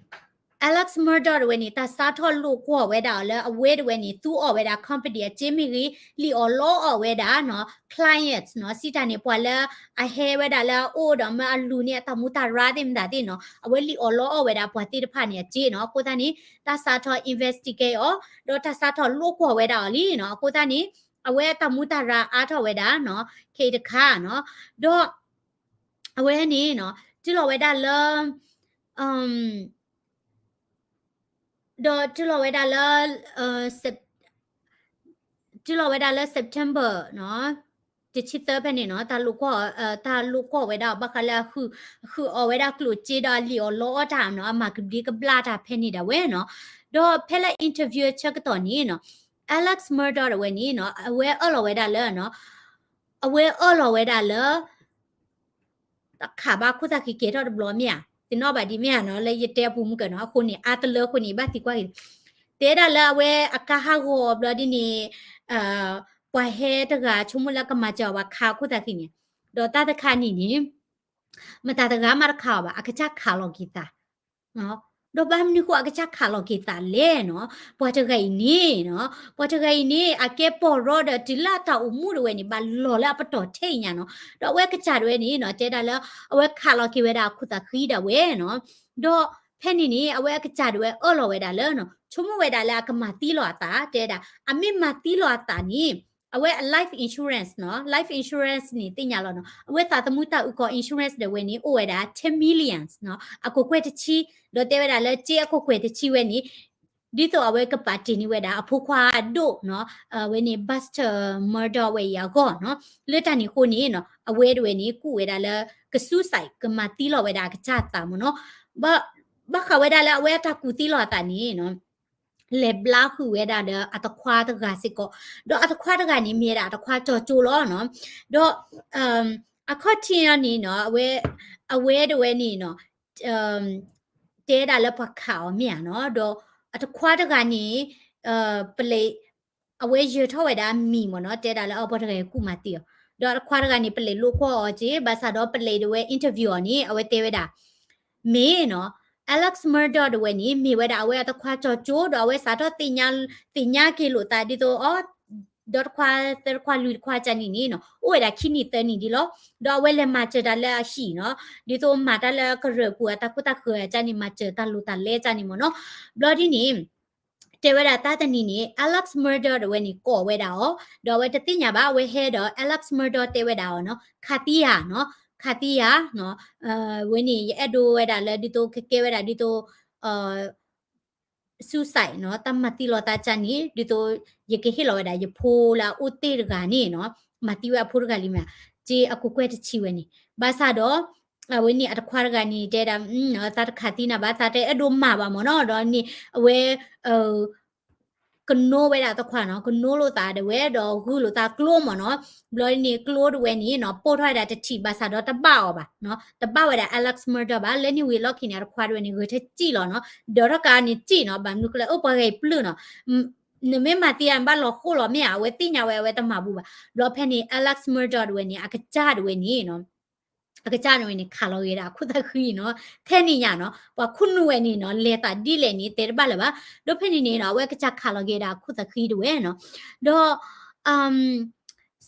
Alex Murdaugh တဝဲန့ၣ် တၢ်စးထီၣ်လိာ်ကွီၢ်ဝဲဒၣ်အီၤလၢအဝဲတဝဲန့ၣ် သူအီၣ်ဝဲဒၣ် company အစ့မ့ၢ်ဂ့ၤ လံၣ်အီၣ်လီအီၣ်ဝဲဒၣ်နီၤ clients နီၤ စံးတၢ်န့ၣ် ပှၤလၢအဟဲဝဲဒၣ်လၢအအိၣ်ဒီးမၢအလူၤန့ၢ်အတၢ်မူတၢ်ရၢသ့ၣ်မတၤသ့ၣ်နီၤ အဝဲလံၣ်အီၣ်လီအီၣ်ဝဲဒၣ်ပှၤသ့ၣ်တဖၣ်န့ၣ်အစ့နီၤ, အဃိသတးန့ၣ် တၢ်စးထီၣ် investigate အီၤ ဒီးတၢ်စးထီၣ်လိာ်ကွီၢ်ဝဲဒၣ်အီၤလံနီၤ, အဃိသတးန့ၣ် အဝဲအတၢ်မူတၢ်ရၢအါထီၣ်ဝဲဒၣ်နီၤ ခဲအံၤတခါနီၤ, ဒီး အဝဲန့ၣ်နီၤ တုၤလီၤဝဲဒၣ်လၢ ဒီးတုၤလီၤဝဲဒၣ်လၢ တုၤလီၤဝဲဒၣ်လၢ September နီၤ တဆံသၢဖဲန့ၣ်နီၤ တၢ်လိာ်ကွီၢ် တၢ်လိာ်ကွီၢ်ဝဲဒၣ်ဘၣ်ဃးလၢအဃုအီၣ်ဝဲဒၣ်ကျိၣ်စ့ဒီးအလံၣ်အီၣ်လီအီၣ်တၢ်နီၤ အမၤကဘျံးကဘျၣ်တၢ်ဖဲန့ၣ်ဒၣ်ဝဲနီၤ, ဒီးဖဲလၢ interview အဆၢကတီၢ်န့ၣ်နီၤ Alex Murdaugh တဝဲန့ၣ်နီၤ အဝဲအၢၣ်လီၤဝဲဒၣ်လၢနီၤ အဝဲအၢၣ်လီၤဝဲဒၣ်လၢ တခးဘၣ်ခိၣ်သၣ်ဃံးကဲထီၣ်တဘျီမ့ၢ်ဧါ, သ့ၣ်နီၣ်ဘၣ်ဒ်မ့ၢ်ဧါနီၤ လၢယတဲအပူၤမုၢ်ကနီၤ အဃိန့ၣ် အါတလၢအဃိန့ၣ် ဘၣ်သံကွၢ်က့ၤ, တဲဒၣ်လၢအဝဲအကါဟးဂီၤဘျီဒ်န့ၣ် ပှၤဟဲတဂၤဆိကမိၣ်လၢကမၤစၢၤအီၤဘၣ်ခးခိၣ်သၣ်ဃံးန့ၣ်, ဒီးတၢ်တခါန့ၣ်န့ၣ် မတၤတဂၤမးတခးအီၤဘၣ် အကစၢ်ခးလီၤက့ၤသး ဒီးဘၣ်မနုၤဃိအကစၢ်ခးလီၤက့ၤသးလဲၣ်နီၤ, ပှၤတဂၤအံၤန့ၣ်နီၤ ပှၤတဂၤအံၤန့ၣ် အကဲပီၢ်ရီဒီးတုၤလၢအတၢ်အိၣ်မူတဝဲန့ၣ် ဘၣ်လီၤလၢအပတီၢ်ထဲအံၤညါနီၤ, ဒီးအဝဲအကစၢ်တဝဲန့ၣ်နီၤ တဲဒၣ်လၢ အဝဲခးလီၤက့ၤဝဲဒၣ်အခိၣ်သၣ်ဃံးဒၣ်ဝဲနီၤ, ဒီးဖဲန့ၣ်န့ၣ် အဝဲအကစၢ်တဝဲအၢၣ်လီၤဝဲဒၣ်လၢနီၤ ဆိကမိၣ်ဝဲဒၣ်လၢအကမၤသံလီၤအသး တဲဒၣ် အမ့ၢ်မၤသံလီၤအသးန့ၣ် အဝဲအ life insurance နီၤ life insurance န့ၣ် သ့ၣ်ညါလီၤနီၤ အဝဲသးသမူတၢ်အုၣ်ကီၤ insurance ဒၣ်ဝဲန့ၣ် အိၣ်ဝဲဒၣ် ten millions နီၤ အကကွဲၢ်တဆံ, ဒီးတဲဝဲဒၣ်လၢစ့အကကွဲၢ်တဆံဝဲန့ၣ် ဒ်သိးအဝဲကပာ်တ့ၢ်န့ၢ်ဝဲဒၣ်အဖိခွါအဒိၣ်နီၤ အဝဲန့ၣ် Buster Murdaugh ဝဲအံၤအဂီၢ်နီၤ, လၢတၢ်န့ၣ်အဃိန့ၣ်နီၤ အဝဲတဝဲန့ၣ် ကူၣ်ဝဲဒၣ်လၢက suicide ကမၤသံလီၤဝဲဒၣ်အကစၢ်သးမ့ၢ်နီၤ, ဘၣ် ဘၣ်ဃးဝဲဒၣ်လၢအဝဲအတၢ်ကူၣ်သံလီၤအသးန့ၣ်နီၤ လဲၤဘျါဃုာ်ဝဲဒၣ်ဒီးအတခွါတဂၤစ့ၢ်ကီး, ဒီးအတခွါတဂၤန့ၣ် မ့ၢ်ဝဲဒၣ်အတခွါကၠီၤကၠိလီၤနီၤ, ဒီး အခီၣ်ထံးအီၤန့ၣ်နီၤ အဝဲ အဝဲတဝဲန့ၣ်နီၤ တဲဒၣ်လၢပှၤခးအီၤမ့ၢ်ဧါနီၤ, ဒီးအတခွါတဂၤန့ၣ် ပလံး အဝဲယၢၤထီၣ်ဝဲဒၣ်အမံၤမ့ၢ်နီၤ, တဲဒၣ်လၢအပှၤတဂၤကူၣ်မၤသံအီၤ, ဒီးအတခွါတဂၤန့ၣ် ပလံးလိာ်ကွီၢ်အီၤက့ၤ, ဘၣ်ဆၣ်ဒီးပလံးတဝဲ interview အီၤန့ၣ် အဝဲတဲဝဲဒၣ် မ့ၢ်နီၤ Alex Murdaugh တဝဲန့ၣ် မ့ၢ်ဝဲဒၣ်အဝဲအတခွါကၠီၤကၠိ, ဒီးအဝဲစးထီၣ်သ့ၣ်ညါ သ့ၣ်ညါက့ၤလိာ်သးဒ်သိး အီ ဒီတခွါ သၢတခွါ လွံၢ်တခွါကၢ်န့ၣ်န့ၣ်နီၤ အိၣ်ဝဲဒၣ်ခံနံၣ်သၢနံၣ်ဒ်လီၤ. ဒီးအဝဲလဲၤမၤစၢၤတၢ်လၢအဟံၣ်နီၤ, ဒ်သိးမၤတၢ်လၢကရၢၢ်ပူၤအတၢ်ခိတၢ်ဃၢၤအကၢ်န့ၣ် မၤစၢၤတၢ်လိၤတၢ်လဲကၢ်န့ၣ်မ့ၢ်နီၤ. ဘျီဒ်န့ၣ် တဲဝဲဒၣ်တၢ်တနံၤန့ၣ် Alex Murdaugh တဝဲန့ၣ် ကိးဝဲဒၣ်အီၤ, ဒီးအဝဲတသ့ၣ်ညါဘၣ်, အဝဲဟဲဒီး Alex Murdaugh တဲဝဲဒၣ်အီၤနီၤ, ခးသံယၤနီၤ, ခးသံယၤနီၤ, ဝဲန့ၣ် ယအဲၣ်ဒိးဝဲဒၣ်လၢဒ်သိးကကဲဝဲဒၣ်ဒ်သိး suicide နီၤ, တၢ်မၤသံလီၤသးကၢ်န့ၣ် ဒ်သိး ယကဟ့ၣ်လီၤဝဲဒၣ်ယဖိလၢအအိၣ်တ့ၢ်တဂၤန့ၣ်နီၤ, မၤသံဝဲအဖိတဂၤလံမ့ၢ်, က့အကကွဲၢ်တဆံဝဲန့ၣ်, ဘၣ်ဆၣ်ဒီး အဝဲန့ၣ်အတခွါတဂၤန့ၣ် တဲဒၣ် သးတခးသံနၤဘၣ်, သးတအဲၣ်ဒိးမၤဘၣ်မ့ၢ်နီၤ, ဒီးန့ၣ် အဝဲ ကနိဝဲဒၣ်အတခွါနီၤ, ကနိလိာ်သးဒၣ်ဝဲ ဒီးဂုၢ်လိာ်သးကျိမ့ၢ်နီၤ, ဘျီန့ၣ်ကျိတဝဲန့ၣ်နီၤ ပိၢ်ထီၣ်ဝဲဒၣ်တထံၣ် ဘၣ်ဆၣ်ဒီးတဘၣ်အီၤဘၣ်နီၤ, တဘၣ်ဝဲဒၣ် Alex Murdaugh ဘၣ်, လၢန့ၣ်ဝံၤအလီၢ်ခံန့ၣ် အတခွါတဝဲန့ၣ် ဂဲၤထၢၣ်စံၣ်လီၤနီၤ, ဒီးထီၣ်ကါန့ၣ်စံၣ်နီၤ, ဘၣ်မနုၤကျဲ အိၣ်ပှၤဂၤအံၤပျုၢ်နီၤ, နမ့ၢ်မၤသံယၤ ဘၣ်လီၤဃိၣ်လီၤမ့ၢ်ဧါ, အဝဲသ့ၣ်ညါဝဲ အဝဲတမၤဘူးဘၣ်, ဘျီဖဲန့ၣ် Alex Murdaugh တဝဲန့ၣ် အကစၢ်တဝဲန့ၣ်နီၤ အကစၢ်န့ၣ်ဝဲန့ၣ် ခးလီၤက့ၤဒၣ်အခိၣ်သးဃံနီၤ, ထဲန့ၣ်ညါနီၤ ပှၤခိၣ်နူာ်ဝဲန့ၣ်နီၤ လဲၤသးဒ်လဲၣ်န့ၣ် တဲတဘၣ်လၢၤဘၣ်, ဒီးဖဲန့ၣ်န့ၣ်နီၤ အဝဲကစၢ်ခးလီၤက့ၤဒၣ်အခိၣ်သးဃံတဝဲနီၤ, ဒီး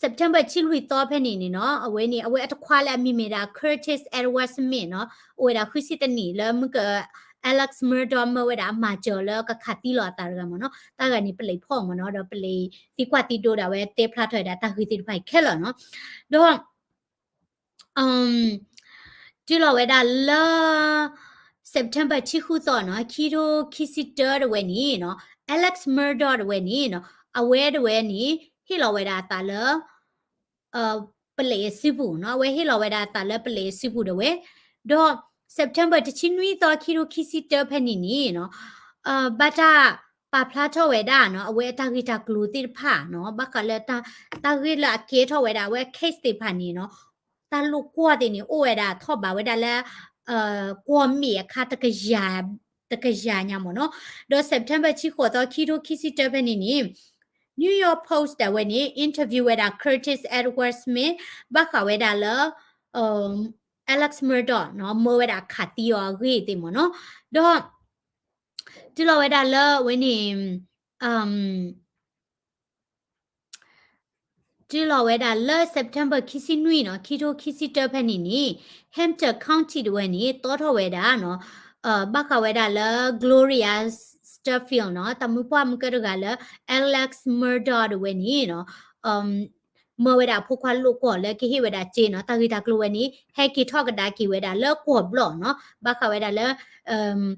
September ဆံလွံၢ်သီဖဲန့ၣ်န့ၣ်နီၤ အဝဲန့ၣ် အဝဲအတခွါလၢအမံၤမ့ၢ်ဒၣ် Curtis Edward Smith နီၤ, အိၣ်ဝဲဒၣ်ဃုဆံတနံၣ်လၢမုၢ်က Alex Murdaugh မၢဝဲဒၣ်အမၤစၢၤလၢကခးသံလီၤအသးတဂၤမ့ၢ်နီၤ, တၢ်ဂၤန့ၣ် ပလံးဖီၣ်မ့ၢ်နီၤ, ဒီးပလံးသံကွၢ်သံဒိဒၣ်ဝဲတဲဖျါထီၣ်ဝဲဒၣ်တၢ်ဂ့ၢ်သ့ၣ်တဖၣ်အံၤခဲလၢာ်နီၤ, ဒီး တုၤလီၤဝဲဒၣ်လၢ September ဆံဃုသီနီၤ ခံထိခံဆံတၢတဝဲန့ၣ်နီၤ Alex Murdaugh တဝဲန့ၣ်နီၤ အဝဲတဝဲန့ၣ် ဟ့ၣ်လီၤဝဲဒၣ်အသးလၢ ပလံးအစုပူၤနီၤ, အဝဲဟ့ၣ်လီၤဝဲဒၣ်အသးလၢပလံးအစုပူၤတဝဲ, ဒီး September တဆံနွံသီ ခံထိခံဆံတၢဖဲန့ၣ်န့ၣ်နီၤ ဘၣ်တၢ်ပာ်ဖျါထီၣ်ဝဲဒၣ်နီၤ အဝဲအတၢ်ဂ့ၢ်တၢ်ကျိၤသ့ၣ်တဖၣ်နီၤ, ဘၣ်ဃးလၢ တၢ်ဂ့ၢ်လၢအကဲထီၣ်ဝဲဒၣ်အဝဲ case သ့ၣ်တဖၣ်န့ၣ်နီၤ, တၢ်လိာ်ကွီၢ်သ့ၣ်န့ၣ် အိၣ်ဝဲဒၣ်ထီၣ်ဘးဝဲဒၣ်လၢ ကွီၢ်မ့ၣ်အခါ တကယၤညါမ့ၢ်နီၤ, ဒီး September ဆံဃိးသီ ခံထိခံဆံတၢဖဲန့ၣ်န့ၣ် New York Post ဒၣ်ဝဲန့ၣ် interview ဝဲဒၣ် Curtis Edward Smith ဘၣ်ဃးဝဲဒၣ်လၢ Alex Murdaugh နီၤ မၢဝဲဒၣ်ခးသံအီၤအဂ့ၢ်သ့ၣ်မ့ၢ်နီၤ, ဒီး တုၤလီၤဝဲဒၣ်လၢအဝဲန့ၣ် တုၤလီၤဝဲဒၣ်လၢ September ခံဆံနွံနီၤ ခံထိခံဆံတၢဖဲန့ၣ်န့ၣ် Hampton County တဝဲန့ၣ် တီထီၣ်ဝဲဒၣ်နီၤ ဘၣ်ဃးဝဲဒၣ်လၢ Gloria Steefan နီၤ တၢ်မုၢ်ပှၢ်မုၢ်ကၢတဂၤလၢ Alex Murdaugh တဝဲန့ၣ်နီၤ မၢဝဲဒၣ်အဖိခွါလိာ်ကွီၢ်လၢကဟ့ၣ်ဝဲဒၣ်စ့နီၤ, တၢ်ဂ့ၢ်တၢ်ကျိၤဝဲန့ၣ် ဟဲက့ၤထီၣ်ကဒါက့ၤဝဲဒၣ်လၢကွီၢ်ဘျီၣ်နီၤ, ဘၣ်ဃးဝဲဒၣ်လၢ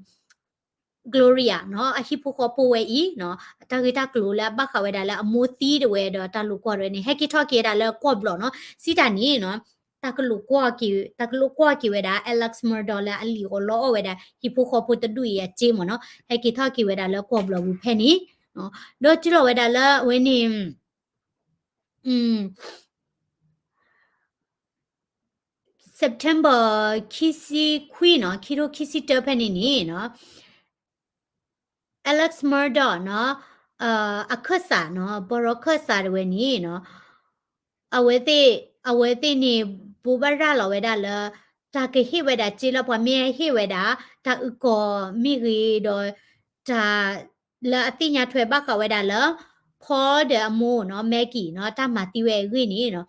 Gloria နီၤ အဟံၣ်ဖိဃီဖိဝဲအံၤနီၤ တၢ်ဂ့ၢ်တၢ်ကျိၤလၢအဘၣ်ဃးဝဲဒၣ်လၢအမိၢ်သံတဝဲဒီးတၢ်လိာ်ကွီၢ်တဝဲန့ၣ် ဟဲက့ၤထီၣ်က့ၤဝဲဒၣ်လၢကွီၢ်ဘျီၣ်နီၤ, စံးတၢ်န့ၣ်နီၤ တၢ်ကလိာ်ကွီၢ်က့ၤ တၢ်ကလိာ်ကွီၢ်က့ၤဝဲဒၣ် Alex Murdaugh လၢအလံၣ်အီၣ်လီအီၣ်ဝဲဒၣ် ဟံၣ်ဖိဃီဖိတဒူၣ်အံၤအစ့မ့ၢ်နီၤ, ဟဲက့ၤထီၣ်က့ၤဝဲဒၣ်လၢကွီၢ်ဘျီၣ်ပူၤဖဲန့ၣ် ဒီးတုၤလီၤဝဲဒၣ်လၢအဝဲန့ၣ် September ခံဆံခွံနီၤ ခံထိခံဆံတၢဖဲန့ၣ်န့ၣ်နီၤ Alex Murdaugh နီၤ အခၢၣ်စးနီၤ ဘီရီခၢၣ်စးတဝဲန့ၣ်နီၤ အဝဲသ့ၣ် အဝဲသ့ၣ်န့ၣ် ဘိးဘၣ်ရၤလီၤဝဲဒၣ်လၢ တၢ်ကဟ့ၣ်ဝဲဒၣ်စ့လၢပှၤမ့ၢ်ဟ့ၣ်ဝဲဒၣ် တၢ်အုၣ်ကီၤမ့ၢ်ဂ့ၤဒီး တၢ် လၢအသ့ၣ်ညါထွဲဘၣ်ဃးဝဲဒၣ်လၢ ဖီဒီးအမိၢ်နီၤ Maggie နီၤ တၢ်မၤသံဝဲအဂ့ၢ်န့ၣ်နီၤ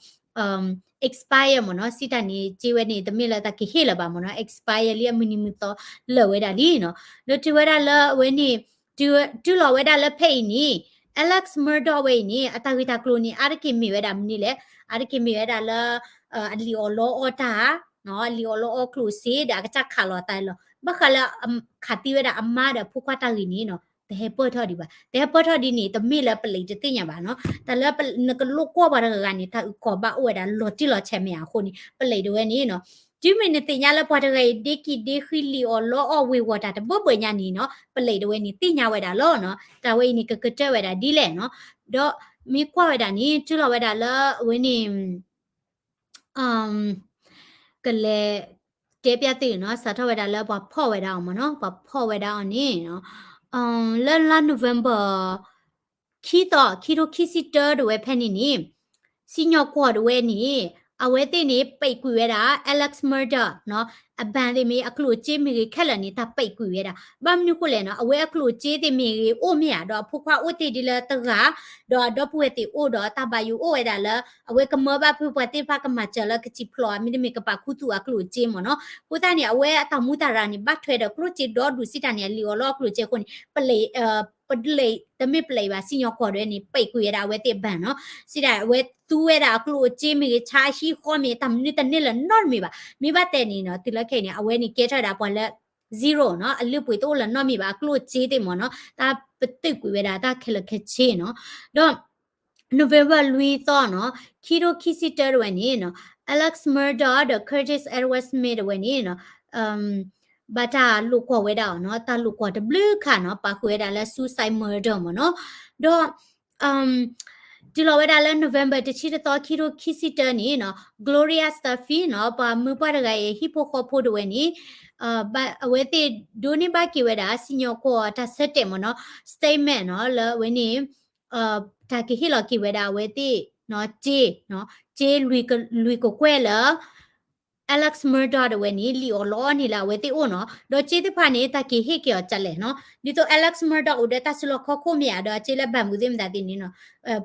expire မ့ၢ်နီၤ စံးတၢ်န့ၣ် စ့ဝဲန့ၣ် တမ့ၢ်လၢတၢ်ကဟ့ၣ်လၢၤဘၣ်မ့ၢ်နီၤ expire လံအမုၢ်နံၤမုၢ်သီလၢာ်ဝဲဒၣ်လံနီၤ ဒီးတုၤဝဲဒၣ်လၢအဝဲန့ၣ် တုၤလီၤဝဲဒၣ်လၢဖဲအံၤန့ၣ် Alex Murdaugh ဝဲအံၤန့ၣ် အတၢ်ဂ့ၢ်တၢ်ကျိၤန့ၣ် အါတက့ၢ်မ့ၢ်ဝဲဒၣ်မနုၤလဲၣ် အါတက့ၢ်မ့ၢ်ဝဲဒၣ်လၢ အလံၣ်အီၣ်လီအီၣ်တၢ် အလံၣ်အီၣ်လီအီၣ်ကျိၣ်စ့ဒီးအကစၢ်ခးလီၤအသးလီၤ ဘၣ်ဃးလၢ ခးသံဝဲဒၣ်အမါဒီးဖိခွါတၢ်ဂ့ၢ်န့ၣ်နီၤ တဟဲပၢၢ်ထီၣ်ဒံးဘၣ် တဟဲပၢၢ်ထီၣ်ဒ်န့ၣ် တမ့ၢ်လၢပလံးတသ့ၣ်ညါဘၣ်နီၤ တၢ်လၢနကလိာ်ကွီၢ်ပှၤတဂၤဂၤန့ၣ် တၢ်အုၣ်ကီၤဘၣ်အိၣ်ဝဲဒၣ်လီၤတံၢ်လီၤဆဲးမ့ၢ်ဧါအဃိန့ၣ် ပလံးတဝဲန့ၣ်နီၤ တုၤမ့ၢ်နသ့ၣ်ညါလၢပှၤတဂၤအံၤ ဒ့ကံၢ်ဒ့ဃံလံာ်အီၣ်လီအီၣ်ဝ့ၤဝီၤတၢ်တဘၢဘၢညါန့ၣ်နီၤ ပလံးတဝဲန့ၣ်သ့ၣ်ညါဝဲဒၣ်လီၤနီၤ. တၢ်ဝဲအံၤန့ၣ် ကကတၢၢ်ဝဲဒၣ်ဒ်လဲၣ်နီၤ. ဒီးမ့ၢ်ကွၢ်ဝဲဒၣ်န့ၣ် တုၤလီၤဝဲဒၣ်လၢအဝဲန့ၣ် ကလဲၤတဲပျးသုနီၤ, စးထီၣ်ဝဲဒၣ်လၢပှၤဖီၣ်ဝဲဒၣ်အီၤမ့ၢ်နီၤ, ပှၤဖီၣ်ဝဲဒၣ်အီၤန့ၣ်နီၤ, လၢလါ November ခံသီ ခံထိခံဆံတၢတဝဲဖဲန့ၣ်န့ၣ် စံၣ်ညီၣ်ကွီၢ်တဝဲန့ၣ် အဝဲသ့ၣ်န့ၣ် ပိတ်ကွံာ်ဝဲဒၣ် Alex Murdaugh နီၤ, အ bank သ့ၣ်မ့ၢ်ဂ့ၤ အကျိၣ်အစ့မ့ၢ်ဂ့ၤခဲလၢာ်န့ၣ် တၢ်ပိတ်ကွံာ်ဝဲဒၣ်. ဘၣ်မနုၤဃိလဲၣ်နီၤ, အဝဲအကျိၣ်အစ့သ့ၣ်မ့ၢ်ဂ့ၤ အိၣ်မ့ၢ်ဧါ, ဒီးအဖိခွါအိၣ်တ့ၢ်ဒ်လၢတဂၤ, ဒီးအဒီပုၢ်ဝဲၢ်သ့ၣ်အိၣ်ဒီးတၢ်ဘၣ်ယိၣ်အိၣ်ဝဲဒၣ်လၢ အဝဲကမၢဘၣ်ဖုပှၤသ့ၣ်တဖၣ်ကမၤစၢၤလၢကစံၣ်ဖျိး မ့တမ့ၢ်ကပာ်ခူသူၣ်အကျိၣ်အစ့မ့ၢ်နီၤ. အဃိသတးန့ၣ် အဝဲအတၢ်မူတၢ်ရၢ်န့ၣ် ဘၣ်ထွဲဒီးကျိၣ်စ့ဒီဒူၣ်စံးတၢ်န့ၣ် အလံာ်အီၣ်လီအကျိၣ်အစ့အဃိန့ၣ် ပလံး ပလံး တမ့ၢ်ပလံးဘၣ် စံၣ်ညီၣ်ကွီၢ်တဝဲန့ၣ် ပိတ်ကွံာ်ဝဲဒၣ်အဝဲသ့ၣ် bank နီၤ. စံးဒၣ် အဝဲသူဝဲဒၣ်အကျိၣ်အစ့မ့ၢ်ဂ့ၤ ဆါအဟံၣ်ဃီမ့ၢ် တၢ်မနုၤတန့ၢ်လၢၤနီတမံၤဘၣ်. မ့ၢ်ဘၣ်တဲန့ၣ်နီၤ တုၤလၢခဲအံၤန့ၣ် အဝဲန့ၣ်ကဲထီၣ်ဝဲဒၣ်ပှၤလၢ zero နီၤ, အလုၢ်အပှ့ၤတအိၣ်လၢၤနီတမံၤဘၣ် အကျိၣ်အစ့သ့ၣ်မ့ၢ်နီၤ, တၢ်ပတုာ်ကွံာ်ဝဲဒၣ်တၢ်ခဲလၢာ်ခဲဆ့နီၤ. ဒီး November လွံၢ်သီနီၤ ခံထိခံဆံတၢတဝဲန့ၣ်နီၤ Alex Murdaugh ဒီး Curtis Edward Smith တဝဲန့ၣ်နီၤ ဘၣ်တၢ်လိာ်ကွီၢ်ဝဲဒၣ်အီၤနီၤ, တၢ်လိာ်ကွီၢ်တဘျုးခါနီၤ ပာ်ဃုာ်ဝဲဒၣ်လၢ suicide murder မ့ၢ်နီၤ. ဒီး တုၤလီၤဝဲဒၣ်လၢ November တဆံတသီ ခံထိခံဆံတၢန့ၣ်နီၤ Gloria Estefan နီၤ ပှၤမုၢ်ပှၢ်တဂၤအံၤ ဟံၣ်ဖိဃီဖိတဝဲန့ၣ် အဝဲသ့ၣ်ဒိးန့ၢ်ဘၣ်က့ၤဝဲဒၣ် စံၣ်ညီၣ်ကွီၢ်တၢ်ဆၢတဲာ်မ့ၢ်နီၤ statement နီၤ လၢအဝဲန့ၣ် တၢ်ကဟ့ၣ်လီၤက့ၤဝဲဒၣ်အဝဲသ့ၣ် စ့ စ့လွံၢ်ကကွဲၢ်လၢ Alex Murdaugh တဝဲန့ၣ် လံာ်အီၣ်လီအီၣ်န့ၣ်လၢအဝဲသ့ၣ်အိၣ်နီၤ, ဒီးစ့သ့ၣ်တဖၣ်န့ၣ် တၢ်က့ၤဟ့ၣ်က့ၤအီၤဒ်လဲၣ်နီၤ, ဒ်သိး Alex Murdaugh အိၣ်ဒီးတၢ်စုလီၢ်ခီၣ်ခိၣ်မ့ၢ်ဧါ, ဒီးအစ့လၢ bank ပူၤသ့ၣ်မတၤသ့ၣ်န့ၣ်နီၤ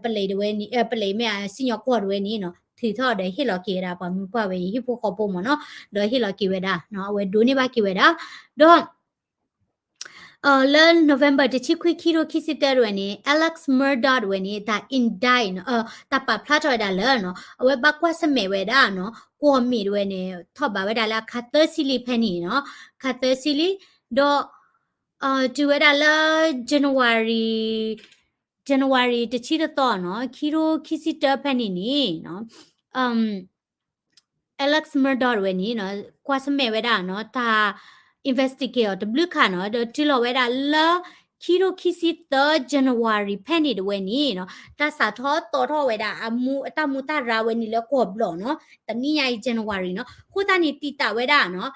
ပလံးတဝဲန့ၣ် ပလံးမ့ၢ်ဧါ စံၣ်ညီၣ်ကွီၢ်တဝဲန့ၣ်နီၤ ထုးထီၣ်ဒီးဟ့ၣ်လီၤက့ၤဝဲဒၣ် ပှၤမုၢ်ပှၢ်ဝဲအံၤဟံၣ်ဖိဃီဖိမ့ၢ်နီၤ, ဒီးဟ့ၣ်လီၤက့ၤဝဲဒၣ် အဝဲဒိးန့ၢ်ဘၣ်က့ၤဝဲဒၣ်, ဒီး လၢ November တဆံခွံ ခံထိခံဆံတၢတဝဲန့ၣ် Alex Murdaugh တဝဲန့ၣ် တၢ် indict နီၤ, တၢ်ပာ်ဖျါထီၣ်ဝဲဒၣ်လၢနီၤ အဝဲဘၣ်ကွၢ်ဆၢၣ်မဲာ်ဝဲဒၣ်နီၤ ကွီၢ်မ့ၣ်တဝဲန့ၣ် ထီၣ်ဘးဝဲဒၣ်လၢအခါသၢဆံလံဖဲန့ၣ်နီၤ, အခါသၢဆံလံ, ဒီး တုၤဝဲဒၣ်လၢ January January တဆံတသီနီၤ ခံထိခံဆံတၢဖဲန့ၣ်န့ၣ် Alex Murdaugh တဝဲန့ၣ် ကွၢ်ဆၢၣ်မဲာ်ဝဲဒၣ်နီၤ တၢ် investigate အီၤတဘျုးခါနီၤ, ဒီးတုၤလီၤဝဲဒၣ်လၢ ခံထိခံဆံသၢ January ဖဲန့ၣ်တဝဲန့ၣ်နီၤ တၢ်စးထီၣ်သီထီၣ်ဝဲဒၣ်အမူ အတၢ်မူတၢ်ရၢဝဲန့ၣ်လၢကွီၢ်ဘျီၣ်နီၤ, တနံၣ်ညါအံၤ January နီၤ, အဃိသတးန့ၣ် တံာ်တာ်ဝဲဒၣ်နီၤ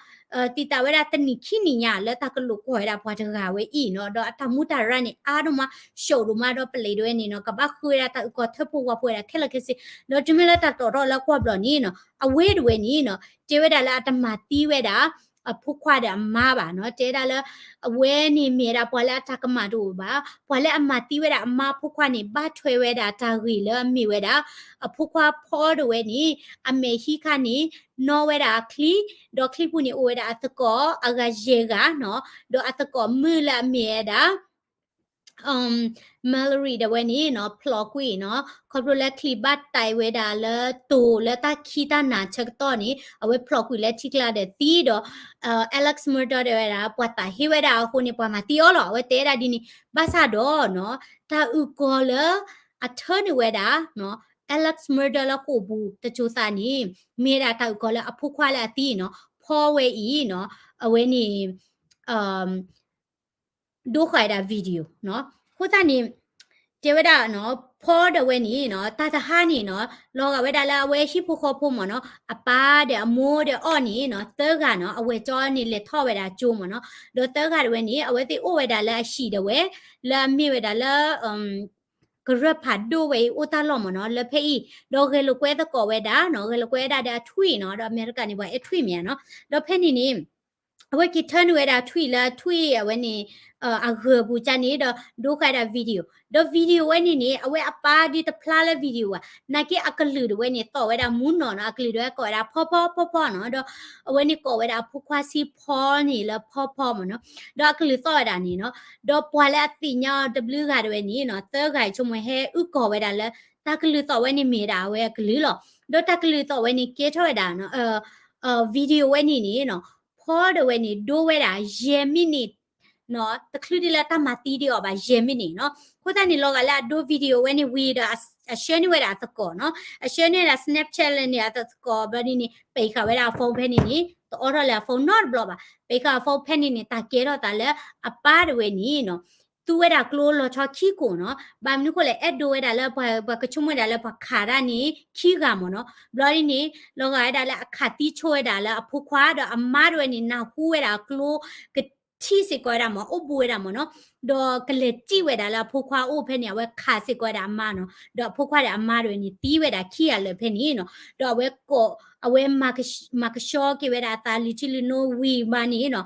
တံာ်တာ်ဝဲဒၣ်တနံၣ်ခံနံၣ်ညါ လၢတၢ်ကလိာ်ကွီၢ်ဝဲဒၣ်ပှၤတဂၤဝဲအံၤနီၤ, ဒီးအတၢ်မူတၢ်ရၢန့ၣ် အါဒိၣ်မး ရှုပ်ဒိၣ်မး ဒီးပလံးတဝဲန့ၣ်နီၤ ကဘၣ်ဃုဝဲဒၣ်တၢ်အုၣ်ကီၤထၢဖှိၣ်ဝးဖှိၣ်ဝဲဒၣ်ခဲလၢာ်ခဲဆ့, ဒီးတုၤမ့ၢ်လၢတၢ်တီၤထီၣ်လၢကွီၢ်ဘျီၣ်န့ၣ်နီၤ အဝဲတဝဲန့ၣ်နီၤ တဲဝဲဒၣ်လၢအတမၤသံဝဲဒၣ် အဖိခွါဒီးအမါဘၣ်နီၤ, တဲဒၣ်လၢ အဝဲန့ၣ်မ့ၢ်ဝဲဒၣ်ပှၤလၢအတၢ်ကမၣ်တအိၣ်ဘၣ်, ပှၤလၢအမၤသံဝဲဒၣ်အမါအဖိခွါန့ၣ် ဘၣ်ထွဲဝဲဒၣ်တၢ်ဂ့ၢ်လၢအမ့ၢ်ဝဲဒၣ် အဖိခွါ Paul တဝဲန့ၣ် အမဲာ်ဟံးခါန့ၣ် နီၣ်ဝဲဒၣ်အချံ, ဒီးချံပူၤန့ၣ်အိၣ်ဝဲဒၣ်အသကိးအဂၤယဲၢ်ဂၤနီၤ, ဒီးအသကိးမုၣ်လၢအမ့ၢ်ဝဲဒၣ် Mallory တဝဲန့ၣ်နီၤ ဖျိးကွံာ်နီၤ, ခီဖျိလၢချံဘၣ်တဲာ်ဝဲဒၣ်လၢတိၤလၢတၢ်ခံးတၢ်နၤဆၢကတီၢ်န့ၣ် အဝဲဖျိးကွံာ်လၢထံကျါဒီးသံဒီး Alex Murdaugh တဲဝဲဒၣ် ပှၤသးဟ့ဝဲဒၣ်အဃိန့ၣ် ပှၤမၤသံအီၤလီၤ. အဝဲတဲဒၣ်ဒ်န့ၣ် ဘၣ်ဆၣ်ဒီးနီၤ တၢ်အုၣ်ကီၤလၢအထၢန့ၢ်ဝဲဒၣ် Alex Murdaugh လၢဃိာ်ပူၤတစိၤသးန့ၣ် မ့ၢ်ဝဲဒၣ်တၢ်အုၣ်ကီၤလၢအဖိခွါလၢအသံနီၤ Paul ဝဲအံၤနီၤ အဝဲန့ၣ် ဒိဃာ်ဝဲဒၣ် video နီၤ. အဃိသတးန့ၣ် တဲဝဲဒၣ်နီၤ Paul ဒီးဝဲန့ၣ်နီၤ တၢ်တဟါန့ၣ်နီၤ လီၤဂာ်ဝဲဒၣ်လၢအဝဲဟံၣ်ဖိဃီဖိမ့ၢ်နီၤ အပၢ်ဒီးအမိၢ်ဒီးအီၤန့ၣ်နီၤ သၢဂၤနီၤ အဝဲၢ်ကၠီန့ၣ်လဲၤထီၣ်ဝဲဒၣ်ကၠိမ့ၢ်နီၤ ဒီးသၢဂၤတဝဲန့ၣ် အဝဲသ့ၣ်အိၣ်ဝဲဒၣ်လၢအဟံၣ်ဒီးဝဲ လၢအမ့ၢ်ဝဲဒၣ်လၢ ကရၢၢ်ဖးဒိၣ်ဝဲအံၤအိၣ်တၢ်လီၢ်မ့ၢ်နီၤ လၢဖဲအံၤ ဒီးဂဲၤလိာ်ကွဲသကိးဝဲဒၣ်နီၤ ဂဲၤလိာ်ကွဲဝဲဒၣ်ဒီးအထွံၣ်နီၤ ဒီးအမဲရကၤန့ၣ်ပှၤအဲၣ်ထွံၣ်မ့ၢ်ဧါနီၤ ဒီးဖဲန့ၣ်န့ၣ် အဝဲက့ၤထၢနုာ်ဝဲဒၣ်ထွံၣ်လၢထွံၣ်အဝဲန့ၣ် အဂၢၢ်ပူၤကန့ၣ်ဒီး ဒိဃာ်ဝဲဒၣ် video ဒီး video ဝဲန့ၣ်န့ၣ် အဝဲအပၢ်ဒ်တဖျါလၢ video ဘၣ် နာ်က့အကလုာ်တဝဲန့ၣ် သိးဝဲဒၣ်မူနီၢ်နီၤ အကလုာ်တဝဲကိးဝဲဒၣ်ဖီဖီဖီဖီနီၤ ဒီးအဝဲန့ၣ်ကိးဝဲဒၣ်အဖိခွါဆံ Paul န့ၣ်လၢဖီဖီမ့ၢ်နီၤ ဒီးအကလုာ်သိးဝဲဒၣ်န့ၣ်နီၤ ဒီးပှၤလၢအသ့ၣ်ညါအီၤတဘျုးဂၤတဝဲန့ၣ်နီၤ သၢဂၤအံၤဆိကမိၣ်ဟဲအုၣ်ကီၤဝဲဒၣ်လၢ တၢ်ကလုၢ်သိးဝဲန့ၣ်မ့ၢ်ဒၣ်အဝဲအကလုၢ်လီၤ ဒီးတၢ်ကလုၢ်သိးဝဲန့ၣ်ကဲထီၣ်ဝဲဒၣ် video ဝဲန့ၣ်န့ၣ်နီၤ Paul တဝဲန့ၣ် ဒိဝဲဒၣ်ယဲၢ်မံးနံး တချုးဒ်လၢတၢ်မၤသံဒံးအီၤဘၣ် ယဲၢ်မံးနံးနီၤ. အဃိသတးန့ၣ် လီၤဂာ်လၢအဒိ video ဝဲန့ၣ်ဝံၤဒီး အဆှၢန့ၢ်ဝဲဒၣ်အသကိးနီၤ, အဆှၢန့ၢ်ဝဲဒၣ် Snapchat လၢန့ၣ်အသကိးဘျီဒ်န့ၣ် ပံးဃာ်ဝဲဒၣ်အ phone ဖဲန့ၣ်န့ၣ် တအိးထီၣ်လၢအ phone နီတဘျီဘၣ်. ပံးဃာ်အ phone ဖဲန့ၣ်န့ၣ် တၢ်ကဲထီၣ်သးလၢအပၢ်တဝဲန့ၣ်နီၤ သူဝဲဒၣ်ကျိလီၤဆီခံကိာ်နီၤ. ဘၣ်မနုၤဃိလဲၣ် အဲၣ်ဒိးဝဲဒၣ်လၢပှၤ ပှၤကဆိကမိၣ်ဝဲဒၣ်လၢပှၤခးတၢ်န့ၣ် ခံဂၤမ့ၢ်နီၤ. ဘျီဒ်န့ၣ် လီၤဂာ်ဝဲဒၣ်လၢအခးသံဆိဝဲဒၣ်လၢအဖိခွါ ဒီးအမါတဝဲန့ၣ် နၢ်ဟူဝဲဒၣ်အကျိ ကထံၣ်စ့ၢ်ကီးဝဲဒၣ်မ့ၢ် အိၣ်ဘူးဝဲဒၣ်မ့ၢ်နီၤ. ဒီးကလဲၤတံၢ်ဝဲဒၣ်လၢအဖိခွါအိၣ်ဖဲန့ၣ် အဝဲခးစ့ၢ်ကီးဝဲဒၣ်အမါနီၤ. ဒီးအဖိခွါဒီးအမါတဝဲန့ၣ် သံဝဲဒၣ်ခံဂၤလၢာ်ဖဲန့ၣ်နီၤ. ဒီးအဝဲကိး အဝဲ မၤကဆှီက့ၤဝဲဒၣ်အသးလံာ်ထံလံာ်နိဝံၤမးန့ၣ်နီၤ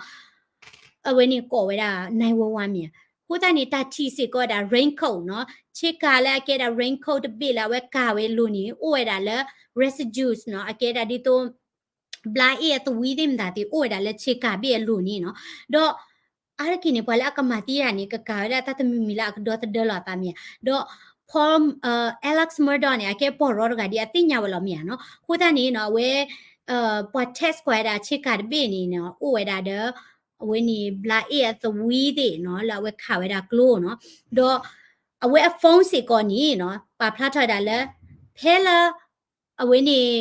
အဝဲန့ၣ်ကိးဝဲဒၣ် nine one one မ့ၢ်ဧါ. အဃိသတးန့ၣ် တၢ်ထံၣ်စ့ၢ်ကီးဝဲဒၣ် raincoat နီၤ, ဆ့ကၤလၢအကဲဒၣ် raincoat တဘ့ၣ်လၢအဝဲကၤဝဲအလိၤန့ၣ် အိၣ်ဝဲဒၣ်လၢ residues နီၤ, အကဲဒၣ်ဒ်သိး ဘျါအ့ၣ်အသဝံသ့ၣ်မတၤသ့ၣ် အိၣ်ဝဲဒၣ်လၢဆ့ကၤဘ့ၣ်အလိၤန့ၣ်နီၤ. ဒီး အါတက့ၢ်န့ၣ် ပှၤလၢအကမၤသံတၢ်န့ၣ် ကကၤဝဲဒၣ်တၢ်တမံၤမံၤလၢအကဒီသဒၢလီၤအသးမ့ၢ်ဧါ. ဒီး Paul, Alex Murdaugh န့ၣ် အကဲပီၢ်ရီတဂၤဒ်အသ့ၣ်ညါဝဲလီၤမ့ၢ်ဧါနီၤ. အဃိသတးန့ၣ်နီၤ အဝဲ ပှၤ test ကွၢ်ဝဲဒၣ်ဆ့ကၤတဘ့ၣ်န့ၣ်နီၤ အိၣ်ဝဲဒၣ်ဒီး အဝဲန့ၣ် ဘျါအ့ၣ်အသဝံသ့ၣ်နီၤ လၢအဝဲခးဝဲဒၣ်ကျိနီၤ. ဒီး အဝဲအ phone စ့ၢ်ကီးန့ၣ်နီၤ ပာ်ဖျါထီၣ်ဝဲဒၣ်လၢ ဖဲလၢ အဝဲန့ၣ်